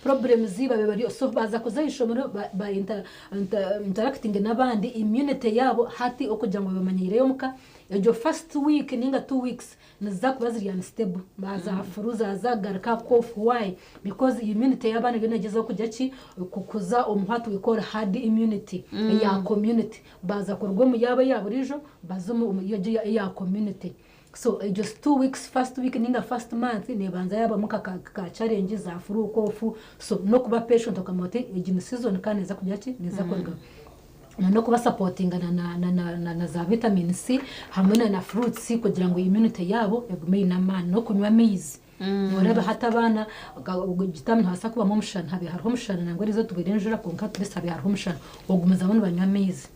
problems babe bari so baaza kuza aha ishomero ba, ba inter, inter, interacting n'abandi immunity yaabo hati okugira ngu bamanyiireyo omuka egyo first week ninga 2 weeks niziza kuba ziri unstable baza flu zaza kugaruka cough. Why? Because immunity y'abaana eriyo negyezaho kugira ki? Kukuza omu what we call herd immunity eya community. Baza kuruga omu yaabo eya buriijo baza omu egyo eya community. So egyo 2 weeks, first week ninga first month nebanza yabamu ka challenge za flu, cough. So n'okuba patient okamanya oti egi ni season kandi neza kugira ki? Neza kuruga n'okubasapotinga na za vitamin C hamwe na fruits kugira ngu immunity yaabo egume eine amaani n'okunywa amaizi. Noreeba hati abaana gitamu nihabaasa kubamu omushana, habe hariho omushana nangwa eriizooba tugwire enjura kwonka at least habe hariho omushana ogumizamu nibanywa amaizi.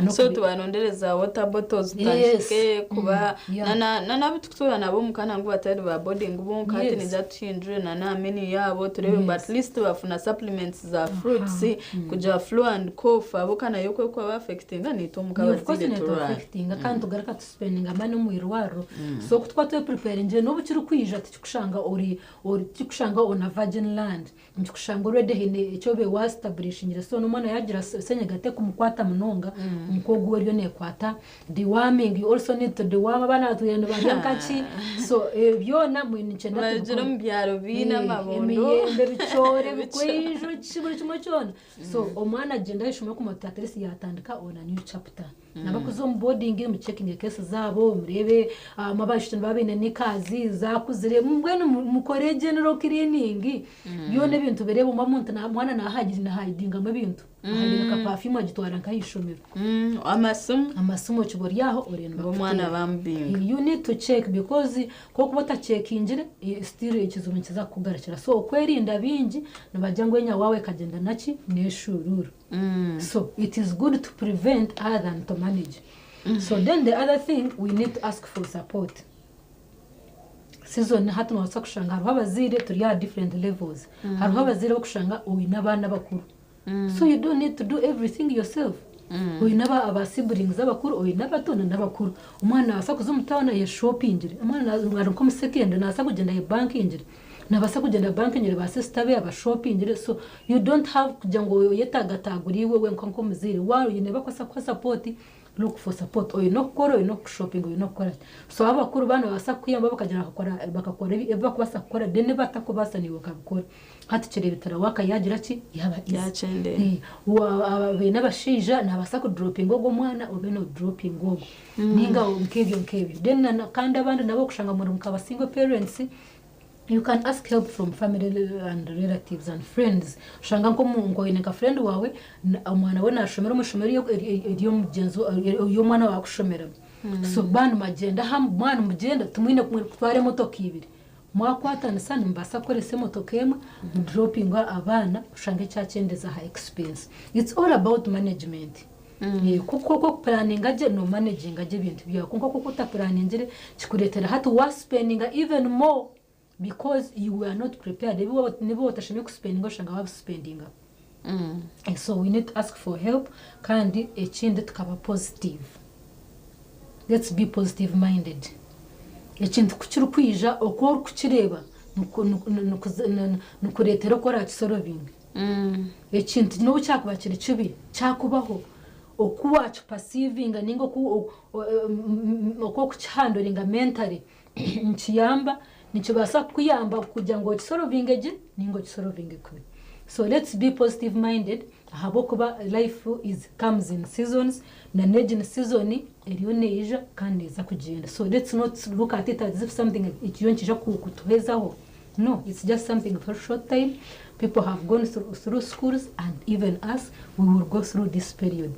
So tubarondereza water bottles tutandike kuba na n'abu tukutuura nabo omuka nangwa batari ba boarding bonka hati nija tuhindure na menu yaabo turebe ngu at least bafuna supplements za fruits kugira flu and cough ahabw'okuba nayo ku ekuba affectinga niitwe omuka Yeah, of course abazaire turwara. Netuaffectinga kandi tugaruka tuspendinga money omu irwariro. So oku tukuba twepreparingire n'obu kirikwija tikikushanga ori tikikushanga on a virgin land, nikikushanga already haine eki obaire waestablishingire. So n'omwana yagira senyiga tekumukwata munonga nk'ogu eriyo neekwata. Deworming, you also need to deworm. Abaana batwire nibarya nkaki? So byona nikyenda Barugira omu byaro biine amabondo. Emiyembe, ebicoori, ebikwijo, ki buri kimwe kyona. So omwana agyenda ah'ishomero kumanya oti at least yatandika on a new chapter. Nabakuza omu boarding mucekinge case zaabo murebe abaishiki nibaba baine nikazi zakuzire mbwenu mukore general cleaning byona ebintu birebe omwe omuntu mwana nahidingamu ebintu ahidinga ka perfume agitwara nk'ah'ishomero. Amasimu. Amasimu okiba ori aho orenda Omwana bamubinga. You need to check because kokuba otachekingire still ekizibu nikiza kukugarukira. So okwerinda bingi nibagira ngu enya waawe ekagyenda naki n'eshururu. So it is good to prevent other than to manage. So then the other thing, we need to ask for support. Season hati nobaasa kushanga hariho abazaire turi aha different levels. Hariho abazaire bokushanga oine abaana bakuru, so you don't need to do everything yourself. Oine aba siblings abakuru, oine abato n'abakuru. Omwana nabaasa kuza omu town ayeshopingire. Omwana ari nk'omusekendary nabaasa kugyenda ayebankingire, nabaasa kugyenda bankingire ba sister be abashopingire. So you don't have kugira ngu oyetagatagura iwe wenka nk'omuzaire. Waine bakwasa kuha support. Look for support. Oine okukora, oine okushopinga, oine okukora ki. So abakuru baaba nibabaasa kukuyamba bakagira bakakora bakakora ebi barikubaasa kukora then ebi batakubaasa naiwe okabikora. Hati kireebetera work yaagira ki? Yaaba easy. Yakyendera. Waaba oine abashaija naabaasa kuduropinga ogwo omwana obe nooduropinga ogwo. Nainga nk'ebyo nk'ebyo. Then na kandi abandi nabo kushanga muri nka ba single parents, you can ask help from family and relatives and friends. Oshanga nk'oine nka friend waawe, omwana we naashomera omu ishomero ery'omugyenzi ery'omwana waawe arikushomeramu. So baaba nibagyenda hamwe, mwaba nimugyenda timwine kutwara emotoka ibiri. Mwakwatanisa nimubaasa kukoresa emotoka emwe muduropinge abaana oshange kyakyendeza aha expense. It's all about management. Kuko oku okupuraninga gye noomanaginga gye ebintu byawe kwonka ku okutapuraningire kikureetera hati waasipendinga even more because you were not prepared. Ebi waaba n'ebi waaba otashemereire kusipendinga oshanga waabisipendinga. So we need to ask for help kandi ekindi tukaba positive. Let's be positive minded. Ekintu ku kirikwija oku orikukireeba nikureetera oku orakisolvinge. Ekintu n'obu kyakuba kiri kibi kyakubaho, oku waakipasiivinga nainga oku oku orikukihandoringa mentally nikiyamba, nikibaasa kukuyamba kugira ngu okisolvinge gye nainga okisolvinge kubi. So let's be positive minded ahabw'okuba life is comes in seasons na n'egi ni season eriyo neija kandi neeza kugyenda. So let's not look at it as if something ekiriyo nikiija kutuhezaho. No, it's just something for short time. People have gone through, through schools and even us, we will go through this period.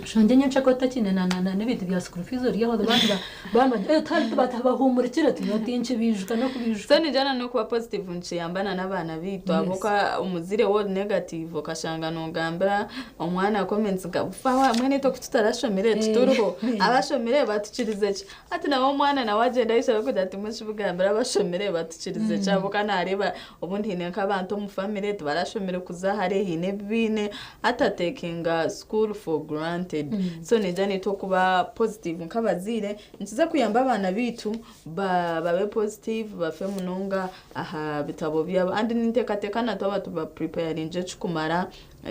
Shanje nyenshaka otakine na na na n'ebintu bya school fees oriyaho abandi ba bandi tari batabahumurikire tibatinkibijuka n'okubijuka. So nijana n'okuba positive nikiyambana n'abaana baitu ahabw'okuba omuzire woori negative okashanga noogambira omwana comments nka bufa mwene itwe ku tutarashomire tituriho abashomire batukirize ki hati nawe omwana nawe agyenda ayishaba kugira ati mukibigambire abashomire batukirize ki ahabw'okuba naareeba obundi haine nk'abantu omu famire tibarashomire kuza hare haine ebi baine hati atekinga school for granted. So nija naitwe okuba positive nk'abazaire nikiza kuyamba abaana baitu babe positive bafe munonga aha bitabo byabo and ninteekateeka na twaba tubapreparingire ekikumara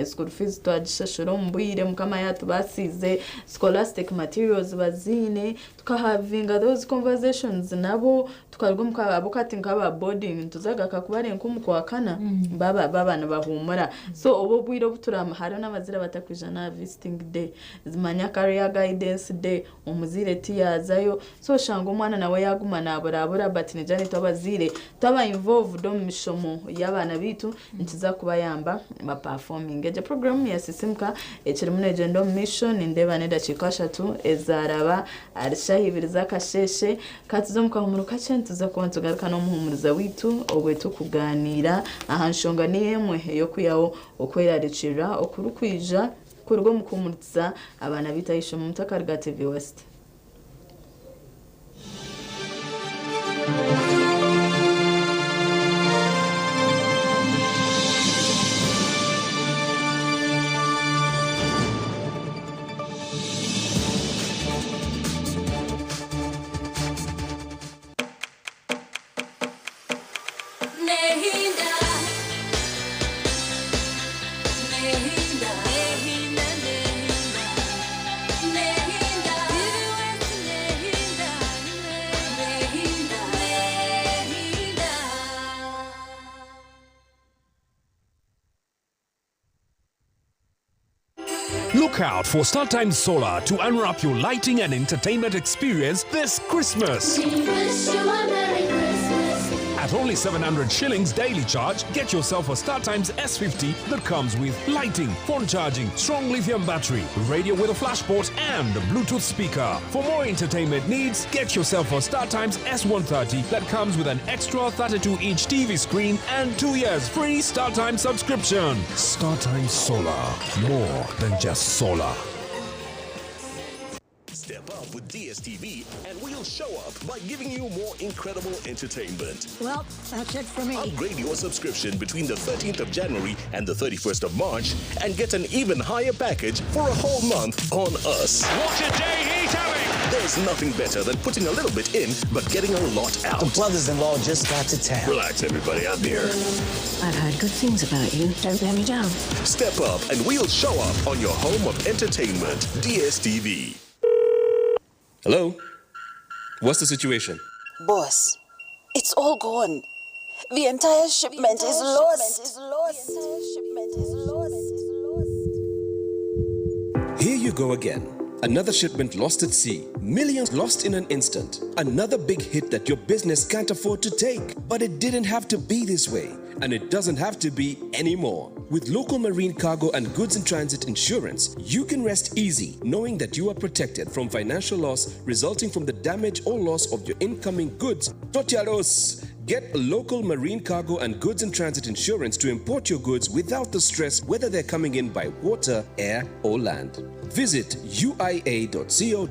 school fees twagishashura omu bwire mukama yaatubaasiize scholastic materials baziine tukahavinga those conversations nabo tukaruga omu ahabw'okuba hati nk'aba boarding nituza kakuba ari nk'omu kwakana baba baba nibahuumura so obu obwire obu turama hariho n'abazaire abatakwija n'aha visiting day manya career guidance day omuzaire tiyaazayo so oshanga omwana nawe yaaguma naaburabura but nigira nitwe abazaire twaba involved omu mishomo y'abaana baitu nikiza kubayamba baperforminge gye. Puroguraamu ya Sisimuka ekirimu neegyenda omu maisho nindeeba n'edakiika ashatu ezaaraba ahari shaaha ibiri z'akasheeshe. Ka tuze omu kahuumuro kakye nituza kuba nitugaruka n'omuhuumuriza waitu obwe turikugaaniira aha nshonga niyo emwe ey'okwihaho okwerarikirira okurikwija kuruga omu kuhuumurikiza abaana baitu aha ishomero. Mutakaruga TV West. Nehinda, nehinda, nehinda, nehinda, nehinda, nehinda, nehinda. Look out for StarTimes Solar to unwrap your lighting and entertainment experience this Christmas. We wish you a Merry Christmas. At only 700 shillings daily charge, get yourself a StarTimes S50 that comes with lighting, phone charging, strong lithium battery, radio with a flashport, and a Bluetooth speaker. For more entertainment needs, get yourself a StarTimes S130 that comes with an extra 32-inch TV screen and 2 years free StarTimes subscription. StarTimes Solar, more than just solar. Step up up with DSTV, and we'll show up by giving you more incredible entertainment. Well, that's it for me. Upgrade your subscription between the 13th of January and the 31st of March and get an even higher package for a whole month on us. What a day he's having! There's nothing better than putting a little bit in but getting a lot out. The brothers-in-law just got to town. Relax, everybody, I'm here. I've heard good things about you. Don't let me down. Step up and we'll show up on your home of entertainment, DSTV. Hello? What's the situation? Boss, it's all gone. The entire shipment is lost. Here you go again. Another shipment lost at sea, millions lost in an instant. Another big hit that your business can't afford to take. But it didn't have to be this way, and it doesn't have to be anymore. With local marine cargo and goods in transit insurance, you can rest easy knowing that you are protected from financial loss resulting from the damage or loss of your incoming goods. Totiaros! Get local marine cargo and goods in transit insurance to import your goods without the stress whether they're coming in by water, air, or land. Visit uia.co.ug,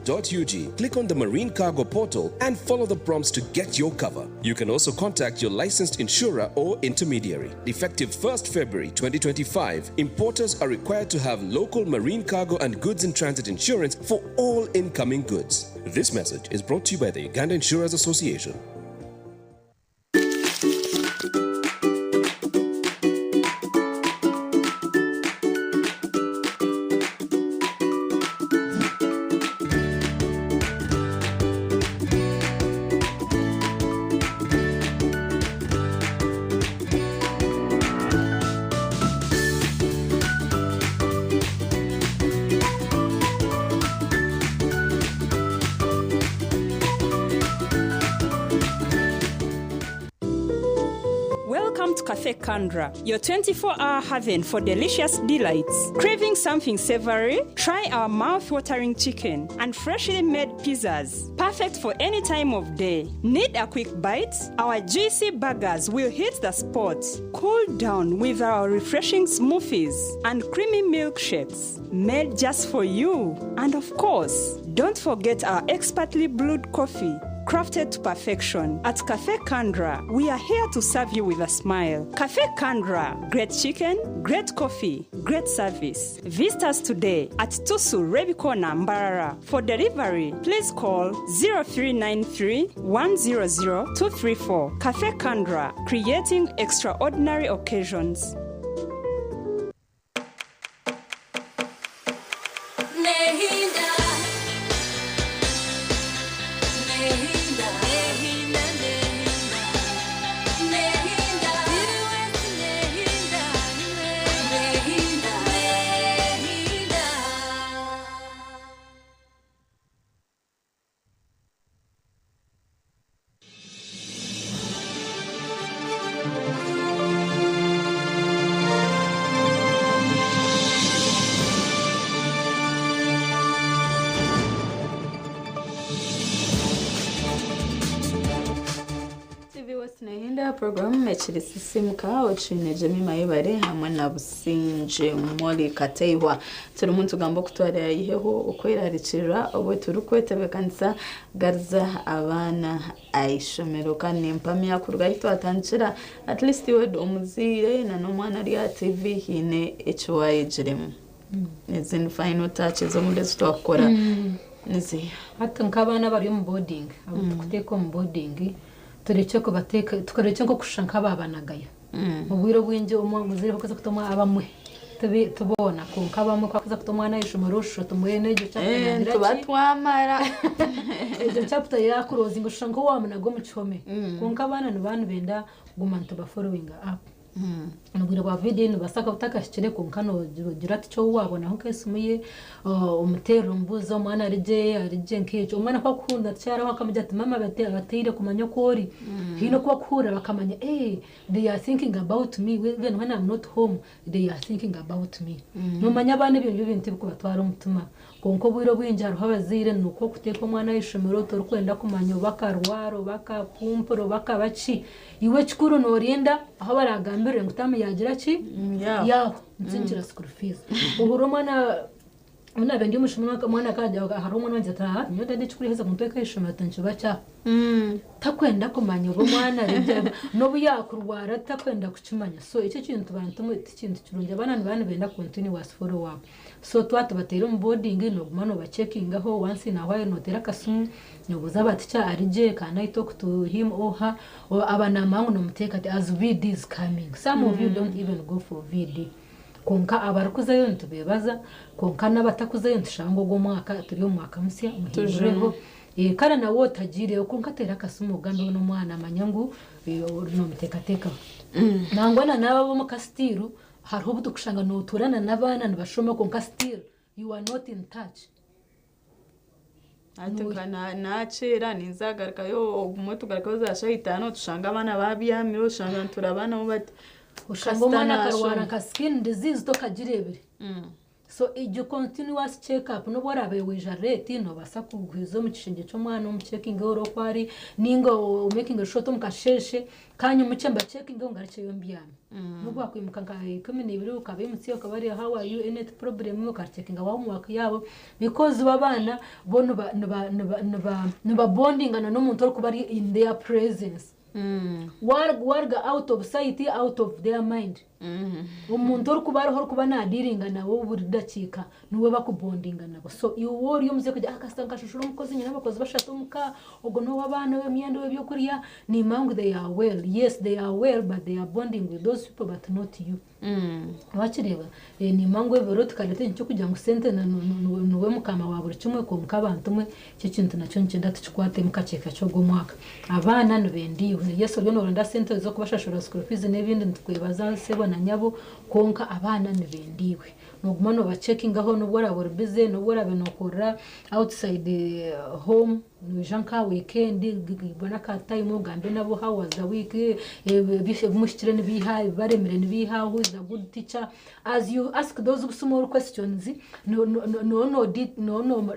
click on the Marine Cargo portal, and follow the prompts to get your cover. You can also contact your licensed insurer or intermediary. Effective 1st February 2025, importers are required to have local marine cargo and goods in transit insurance for all incoming goods. This message is brought to you by the Uganda Insurers Association. Welcome to Cafe Kandra, your 24 hour haven for delicious delights. Craving something savory? Try our mouth watering chicken and freshly made pizzas. Perfect for any time of day. Need a quick bite? Our juicy burgers will hit the spot. Cool down with our refreshing smoothies and creamy milkshakes made just for you. And of course, don't forget our expertly brewed coffee crafted to perfection. At Cafe Kandra, we are here to serve you with a smile. Cafe Kandra, great chicken, great coffee, great service. Visit us today at Tusu Rebikona, Mbarara. For delivery, please call 0393 100 234. Cafe Kandra, creating extraordinary occasions. Nehinda. Nehinda. Nehinda, Nehinda. Nehinda. Nehinda. Nehinda. TV West nehinda program ekiri sisimuka okiine Jemima Yebare hamwe na Businje Molly Kateihwa turimu nitugamba okutwara yiheho okwerarikirira obwe turikwetebekanisa gariza abaana aishomero kandi nimpamya kuruga ahi twatandikira at least iwe omuzaire na n'omwana ari aha TV hiine eki wayegiremu ezindi final touches omundi ezi twakukora niziha hati nk'abaana bari omu boarding abo tukuteeka omu boarding turekye kubateeka tukarekye nk'okushusha nk'ababanagaya obwire obwingi omuzaire bakuza kuta omwana abamwe tuboona konka abamwe kwakuza kuta omwana aishomero oshusha tumuhe n'egyo chapter nagira tuba ki? twamara egyo chapter yakurozinga oshusha nk'owamunaga omu kihome konka abaana niba nibenda kuguma nitubafollowinga up obwire bwa vidiyo nibaasa butakahikire konka nogira ati kyo wabonaho nk'esimu ye omuteerera omubuuza omwana arigye arigye nk'ekyo omwana ku akuhurira tikyaraho akamugira ati mama bateire kumanya oku ori haine oku bakuhurira bakamanya eh they are thinking about me even when I'm not home they are thinking about me nomanya abaana ebyo nibyo bintu ebikubatwara omutima konka obwire obwingi hariho abazaire nikwo okuteeka omwana ahaishomero torikwenda kumanya oba akarwara oba akapumpura oba akaba ki iwe ekikuru noorinda aho baragambirire ngu tamu yagira ki yaho nsinkira school fees ohurira omwana Obu naabaire ndi omu ishomero omwana akaagira hariho omwana owangire ati haa nyowe dada ekikuriheeza kuntweka aha ishomero tinkiba kyaho. Takwenda kumanya obu omwana ari gye n'obu yaakurwara takwenda kukimanya. So ekyo ekintu bantu mwe ti kintu kirungi. Abaana nibaba nibenda continuous follow up. So twaba tubateire omu boarding nooguma noobacekingaho once in a while nooteera akasimu noobuuza ba teacher ari gye, can I talk to him or her? Aba naamanya ngu noomuteekateeka as VD is coming. Some of you don't even go for VD. Kwonka abarikuzayo nitubeebaza, kwonka n'abatakuzayo nitushaba ngu ogu omwaka turi omu mwaka musya muhindureho. Kare nawe otagiireyo kwonka teera akasimu ogambeho n'omwana amanye ngu noomuteekateekaho. Nangwa na n'abo ab'omuka still hariho obu turikushanga nootuurana n'abaana nibashoma kwonka still you are not in touch. Hati nka nakyera ninzagarukayo obumwe tugarukayo za shaaha itaano tushanga abaana babyamire oshanga niturabanamu bati. Oshanga omwana akarwara nka skin disease tokagireebire. So egyo continuous check up n'obu oraabe waija late noobaasa kuhwiza omu kishengye ky'omwana omucekinge ore oku ari ninga omekinge sure oti omu kasheeshe kanyimukye mbacekinge ngarukyeyo mbyame. N'obu waakwimuka nka 12 okabaimutsya okabareeba how are you any problem okacekinga homework yaabo because bo abaana bo nibabondingana n'omuntu orikuba ari in their presence. Waaruga out of sight, out of their mind. Omuntu orikuba ariho orikuba naadiiringa nawe buri dakiika niwe bakubondinga nabo. So iwe ori omuzaire kugira ah kasita nkashashura omukozi nyine abakozi bashatu omu ka, ogwo n'ow'abaana, ow'emyenda, ow'ebyokurya, niimanya ngu they are well. Yes they are well but they are bonding with those people but not you. Wakireeba? Niimanya ngu ebiro tukareeta ekintu ky'okugira ngu sente niwe mukama wa buri kimwe kwonka abantu mwe ekyo ekintu nakyo nikyenda tukikwatemu kakye kakye ogu omwaka. Abaana nibenda iwe. Yes oriyo nooronda sente z'okubashashurira school fees n'ebindi nitukwebaza sebo na nyabo kwonka abaana nibenda iwe. Nooguma noobacekingaho n'obu oraabe ori busy n'obu oraabe nookorera outside home Noija nka aha weekend bona ka time ogambe nabo how was the week, ebimuhikire nibiiha, ebibaremire nibiiha, who is a good teacher. As you ask those small questions,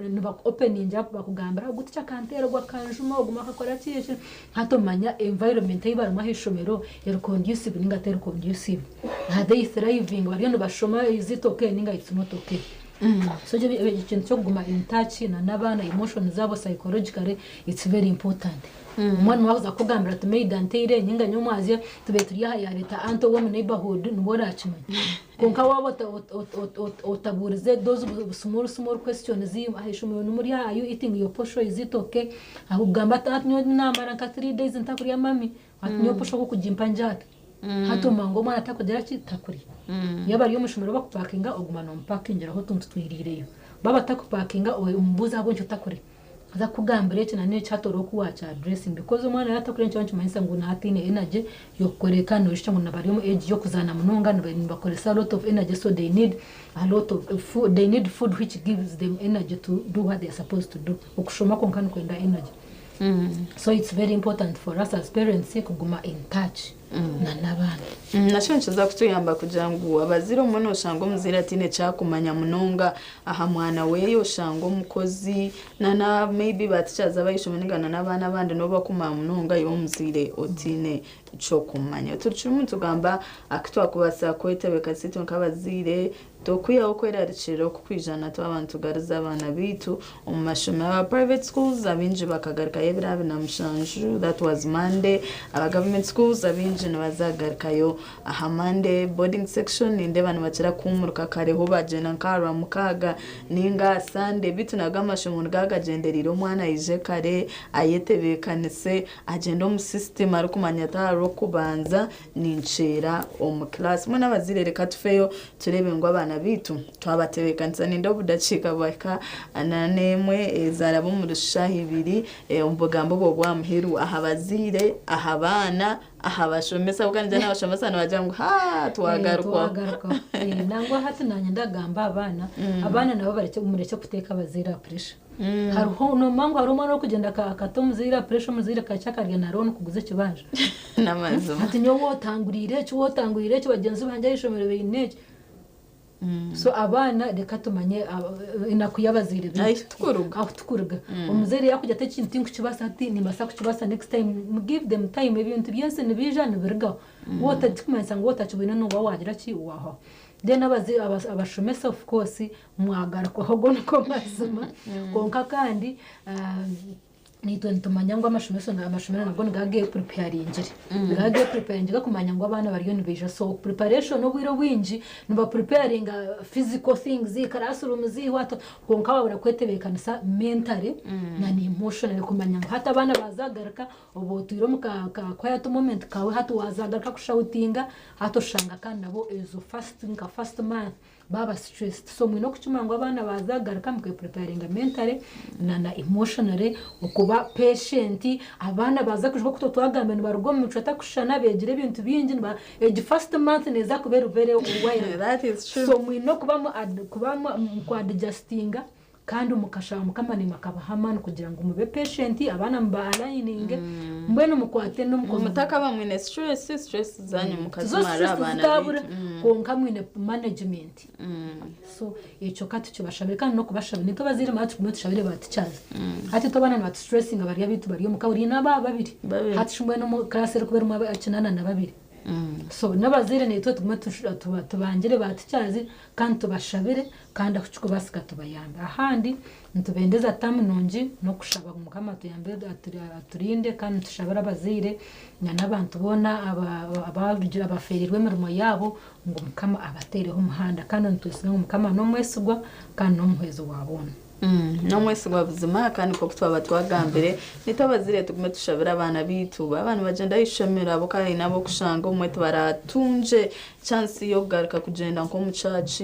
nibaku opening up bakugambira ogu teacher akanteera, ogu akanjuma, ogu akakora ki, eki. Hati omanya environment ei barimu aha ishomero eri conducive ninga teri conducive. Are they thriving, bariyo nibashoma, is it okay ninga it's not okay. So ekintu ky'okuguma in touch na n'abaana emotions zaabo psychologically it's very important. Omwana waakuza kukugambira ati maid anteire ninga nyowe omwazyo tubaire turi aha yareeta aunt ow'omu neighborhood niwe orakimanya. Kwonka waaba otabuurize those small small questions aha ishomero nimurya are you eating your posho is it okay? Akugamba ati nyowe namara nka 3 days ntakurya mummy ati nyowe posho kokugimpa ngyata. Hati omanya ngu omwana takugira ki takurya. Yaaba ari omu ishomero bakupakinga oguma nomupakingiraho otuntu twiriireyo. Baaba batakupakinga omubuuze ahabw'enki otakurya. Aza kukugambira eki na n'eki hati oreebe oku wakya addressinga because omwana yaaba atakurya nikiba nikimanyisa ngu naaba ataine energy y'okukora eka noshusha ngu bari omu age y'okuzaana munonga nibakoresa a lot of energy so they need a lot of food, they need food which gives them energy to do what they are supposed to do. Okushoma kwonka nikwenda energy. So it's very important for us as parents kuguma in touch na n'abaana. Nakyo nikiza kutuyamba kugira ngu abazaire obumwe noshanga omuzaire ataine ekyakumanya munonga aha mwana weeye oshanga omukozi na maybe ba teachers ab'ahaishomero ninga na n'abaana abandi nibo bakumanya munonga iwe omuzaire otaine kyokumanya. Turimu nitugamba aku twakubaasa kwetebeekanisa itwe nk'abazaire tokwihaho okwerarikirira oku kwijana twaba nitugariza abaana baitu omu mashomero. Aba private schools abaingi bakagarukayo ebiro 27, that was Monday. Aba government schools abaingi nibazagarukayo aha Monday. Boarding section nindeeba nibakira kuhumuruka kareho bagyenda nka Rwamukaaga ninga aha Sunday beitu nago amashomero nigagagyendereire omwana aije kare ayetebeekanise agyende omu system arikumanya ati aha Rwokubanza ninkyera omu class. Mbwenu abazaire reka tufeyo tureebe ngu abaana baitu twabatebeekanisa. Nindeeba obudakiika bwahika 41 zaaraba omuri shaaha 2 omu bugambo obwo bwa muheru aha bazaire, aha baana, aha bashomesa ahabw'okuba ningira n'abashomesa nibagira ngu haa twagarukwaho. Twagarukwaho. Nangwa hati naanye ndagamba abaana, abaana nabo barekye murekye kuteeka abazaire aha pressure. Hariho nomanya ngu hariho omwana orikugyenda akata omuzaire aha pressure omuzaire akakya akarya na loan kuguza ekibanja. N'amazima. Ati nyowe wotanguriire eki wotanguriire eki bagyenzi bangye aha ishomero baine eki. So abaana reka tumanye enaku y'abazaire baitu. Ahu tukuruga. Ahu tukuruga. Omuzaire yakugira ati ekintu tinkukibaasa hati nimbaasa kukibaasa next time give them time ebintu by'ensi nibiija nibirugaho. Tikumanyisa ngu wotakibwine nooba wagira ki wahwaho. Then abashomesa of course mwagarukwaho go niko mazima. Konka kandi nitwe nitumanya ngu amashomero nabwo nigagiye preparingire. Nigagiye preparingire kumanya ngu abaana bariyo nibaija. So preparation obwire obwingi niba preparinga physical things, classrooms, what, konka babura kwetebeekanisa mentally na emotionally kumanya ngu hati abaana bazagaruka obu otwire omu ka quiet moment kawe, hati wazagaruka kushoutinga, hati oshanga kandi nabo ezo first nka first month baba stressed. So mwine okukimanya ngu abaana bazagaruka mukwepreparinga mentally na emotionally, okuba patient. Abaana baza kujuba okuto twagamba nibaruga omu micwe etakushushana, beegire ebintu bingi, egi first month neeza kuba erubere wild. That is true. So mwine okuba mukwadjustinga kandi mukashaba Mukama nimwe akabaha amaani kugira ngu mube patient, abaana muba aligning, mbwenu mukwate n'omukono. Mutakaba mwine stress zanyu Zo mukazimara stress abaana zitabura, bitu. Konka mwine management. So ekyo ka tukibashabire kandi n'okubashabira nitwe abazaire mara tugume tushabire ba teachers. Hati itwe abaana nibatustressinga bari abitu bari omuka ori n'aba babiri. Babiri. Hati shumbwe n'omu class erikuba erimu 82. So n'abazaire nitwe tugume tubangire ba teachers kandi tubashabire kandi ahu kikubaasika tubayambe. Ahandi nitubendeza tamu nungi n'okushaba ngu Mukama atuyambe, aturinde kandi tushabire abazaire na n'abantu boona abaferirwe emirimo yaabo ngu Mukama abateereho omuhanda kandi nitwesiga ngu Mukama n'omwesigwa kandi n'omuhwezi wa boona. N'omwesigwa buzima kandi nk'oku twaba twagambire nitwe abazaire tugume tushabire abaana biitu. Abaana bagyenda aha ishomero abo kandi nabo kushanga omwe tibaratunge chance y'okugaruka kugyenda nk'omu church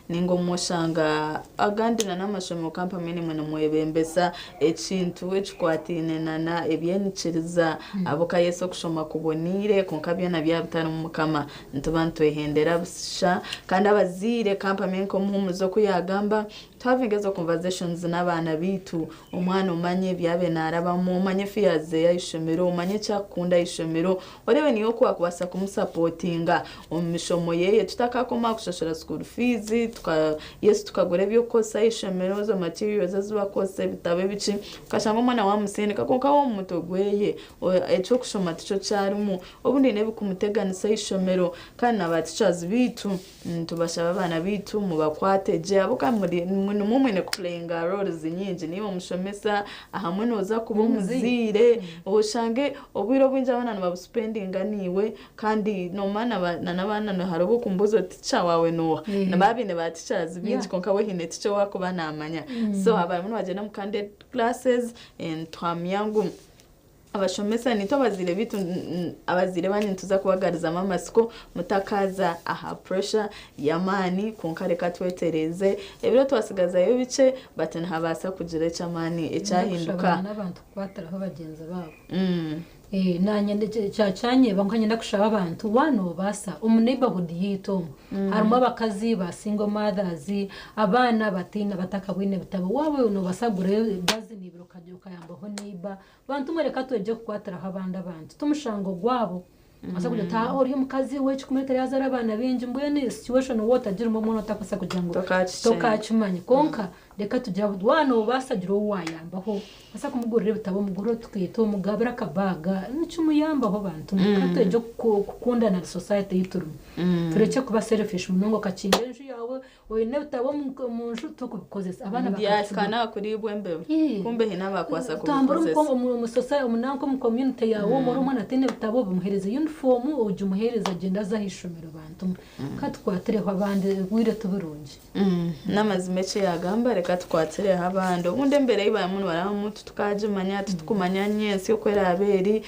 ninga omwe oshanga agandi na n'amashomero kampamwe nimwe nimwebembesa ekintu ekikwataine nana ebyenyikiriza. Abo ka Yesu okushoma kuboniire konka byona byaba bitarimu Mukama nituba nitwehendera busha. Kandi abazaire kampamwe nk'omuhumuza oku yagamba, having ezo conversations n'abaana biitu, omwana omanye ebyabe narabamu, omanye fears ze y'ishomero, omanye ekyakukunda ishomero, orebe niyo oku wakubaasa kumusupportinga omu mishomo yeye, tutakakoma kushashura school fees, yes, tukagura ebyokukozesa ishomero, ezo materials ezibakozesa, ebitabo ebiki, ukashanga omwana wamusindika konka we omu mutwe gweye ekyokushoma tikyo kyarimu, obundi n'ebikumuteganisa ishomero. Kandi na ba teachers biitu tubashaba abaana biitu mubakwate gye abo kandi nimwe mwine kuplayinga roles nyingi. Niiwe omushomesa ahamwe nooza kuba omuzaire, oshange obwire obwingi abaana nibabuspendinga niiwe kandi nomanya na n'abaana hariho okumbuuza oti teacher wawe nooha, babiine ba teachers bingi, konka we hiine teacher owakuba namanya. So abarimu nibagenda mu candid classes, tuhamya ngu abashomesa nitwe abazaire bitu abazaire banyu nituza kubagarizamu amasiko, mutakaza aha pressure y'amaani. Konka reka twetereze ebiro twasigazayo bikye, but nihabaasa kugira eky'amaani ekyahinduka. Kushabana n'abantu kukwatiraho bagyenzi baabo. Nanye kyanyeba nka nyenda kushaba abantu wano basa omu neighborhood yitu omu harimu abakazi ba single mothers, abaana batina batakabwine bitabo, wawe nobasagura dozen ibiro ukajya ukayambaho neighbor. Bantu mureka twegye kukwatiraho abandi abantu tumushango gwabo asa kugira ta ori omukazi we kikumetera yazara abaana bingi, mbwenu situation wotagirimo omwana otakwasa kugira ngu tokakimanya. Konka reka tugira wana obasagira uwo wayambaho asa kumugurira ebitabo, mugurire tukita omugabira akabaga nikimuyambaho. Bantu reka twegye kukundana na society yiturimu, tureke kuba selfish munonga okakinga enju yawe oine ebitabo mu nju tokubikozesa abaana byakana kuribwa embeba kumbe hina bakwasa tambura kubikozesa. Omu society omunanko omu community yawe omuri omwana atine ebitabo, bimuhereze uniform ojya umuhereza agenda aza ah'ishomero. Bantu katukwatireho abandi bwire tubirungi. N'amazima eki yagamba, reka tukwatireho abandi. Obundi embere yibamu nibarabamu tutukagimanya tutukumanya nyensi oku eraaba eri,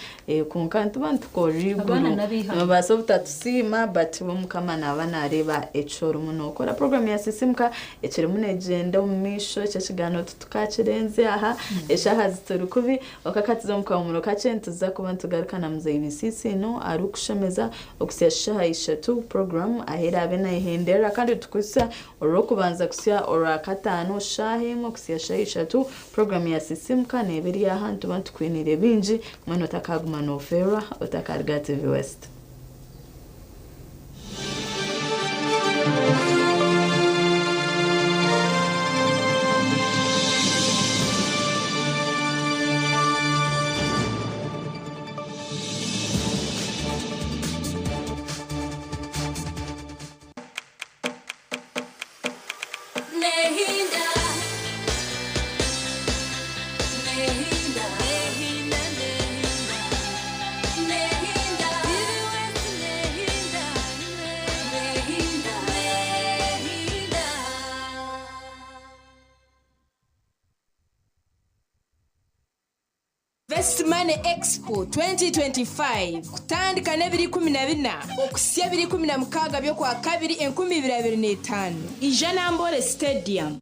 konka nituba nitukorera iguru. Abaana n'ab'eihanga. Nibabaasa obutatusiima, but bo Mukama naaba nareeba eki orimu nookora. Program ya Sisimuka ekirimu negyenda omu maisho, ekyo ekiganiro tutukakirenze aha eshaaha zituri kubi okakatiza omu kahumuro kakye, nituza kuba nitugaruka na muzeyi Bisiisino arikushemeza okusya shaaha 3 program ahu eraabe neehenderera. Kandi tukuhitsya orw'okubanza kusya orwakataano shaaha 1 kusya shaaha 3, program ya Sisimuka neeba eri aha, nituba nitukwiniire bingi. Mbwenu otakaguma noferwa, otakaruga TV West. Invest Money Expo 2025 kutandika n'ebiri 14 okusya ebiri 16 by'okwakabiri 2025 ijana Mbole Stadium.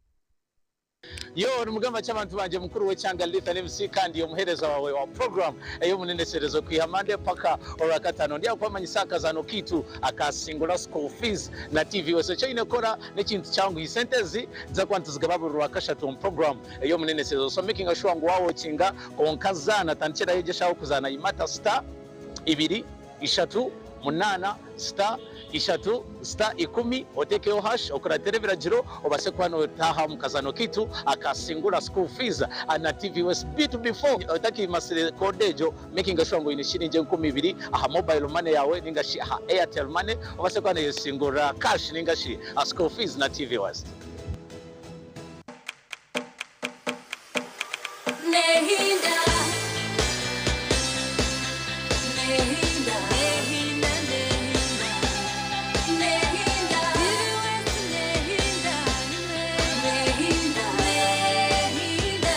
Yo nimugamba ki abantu bangye mukuru w'ekyanga Lithan MC kandi omuheereza wawe wa program ey'omuneneserezo kwiha Monday paka orwakatano. Ndi akwamanyisa akazano kitu akasingura school fees na TV wese. Eki oine kukora n'ekintu kyanguhi. Sente ezi niza kuba nituzigaba buri rwakashatu omu program ey'omuneneserezo. So making sure ngu wawokinga konka zaana tandikiraho egyeshaho kuzaana imata star 2 3 8 star 3 star 10 otekeho hash okuratira ebiragiro obase kuba notaha omu kazano kitu akasingura school fees na TV West B2B4 otakimasire code egyo making sure ngu oine shiringi 2000 aha mobile money yawe ninga shi aha Airtel money obase kuba noyesingura cash ninga shi school fees na TV West. Nehinda. Nehinda. Nehinda, nehinda. Nehinda. Nehinda. Nehinda. Nehinda.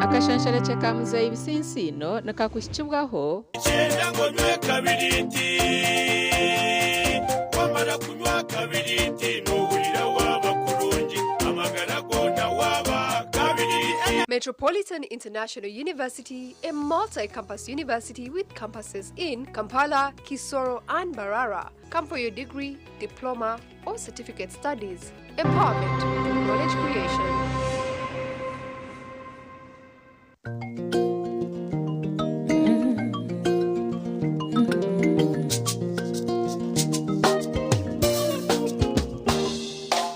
Akashansharakye ka muzeeyi Bisinsiino nikakuhikibwaho. Kyenda ngo nywe kabiriti, wamara kunywa kabiriti n'owulira waaba kurungi, amagara goona waaba kabiriti. Metropolitan International University, a multi-campus university with campuses in Kampala, Kisoro, and Mbarara. Come for your degree, diploma, or certificate studies. Empowerment, knowledge creation.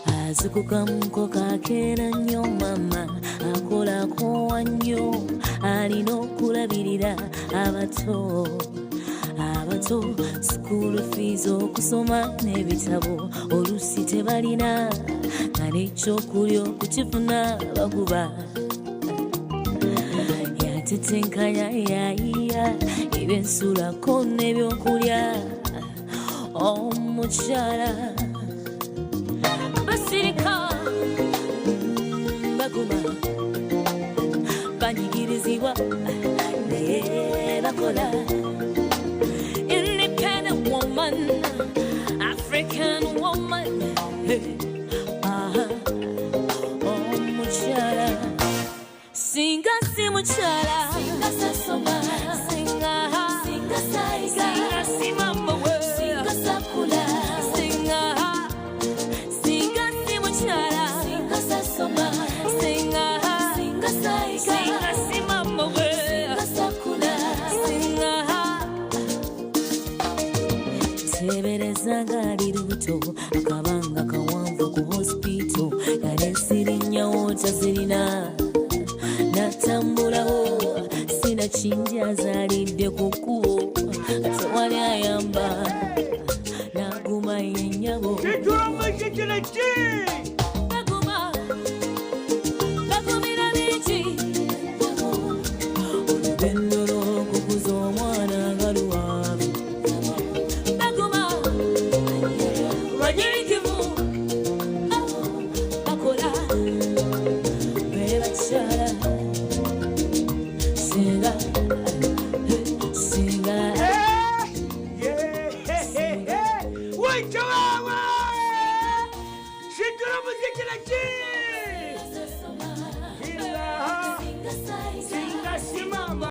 Azukuka kakeera nnyo mama akolako nnyo alina okulabirira abato abato school fees okusoma n'ebitabo oluusi tebalina nga n'ekyokulya okukifuna baguba yatetenkanya yayiya ebyensulako n'ebyokulya omukyala basirika baguma banyigirizibwa naye bakola. Independent woman, African woman, hey, aha, omukyala singa si mukyala singa sasoma singa singa sayiga singa si mama we singa sakula singa singa si mukyala singa sasoma singa singa sayiga singa si mama we singa sakula singa tebereza ng'ali lubuto akabanga kawanvu ku hospital yalesirinyawo tazirina natambulawo sina kingi azaalidde ku kkubo tewali ayamba naguma yennyabo. Baguma, bagumira bingi olugendo lw'okukuza omwana nga luwanvu baguma banyirikivu bakola be bakyala singa singa. Wait, wawe! Shitula muziki na chi!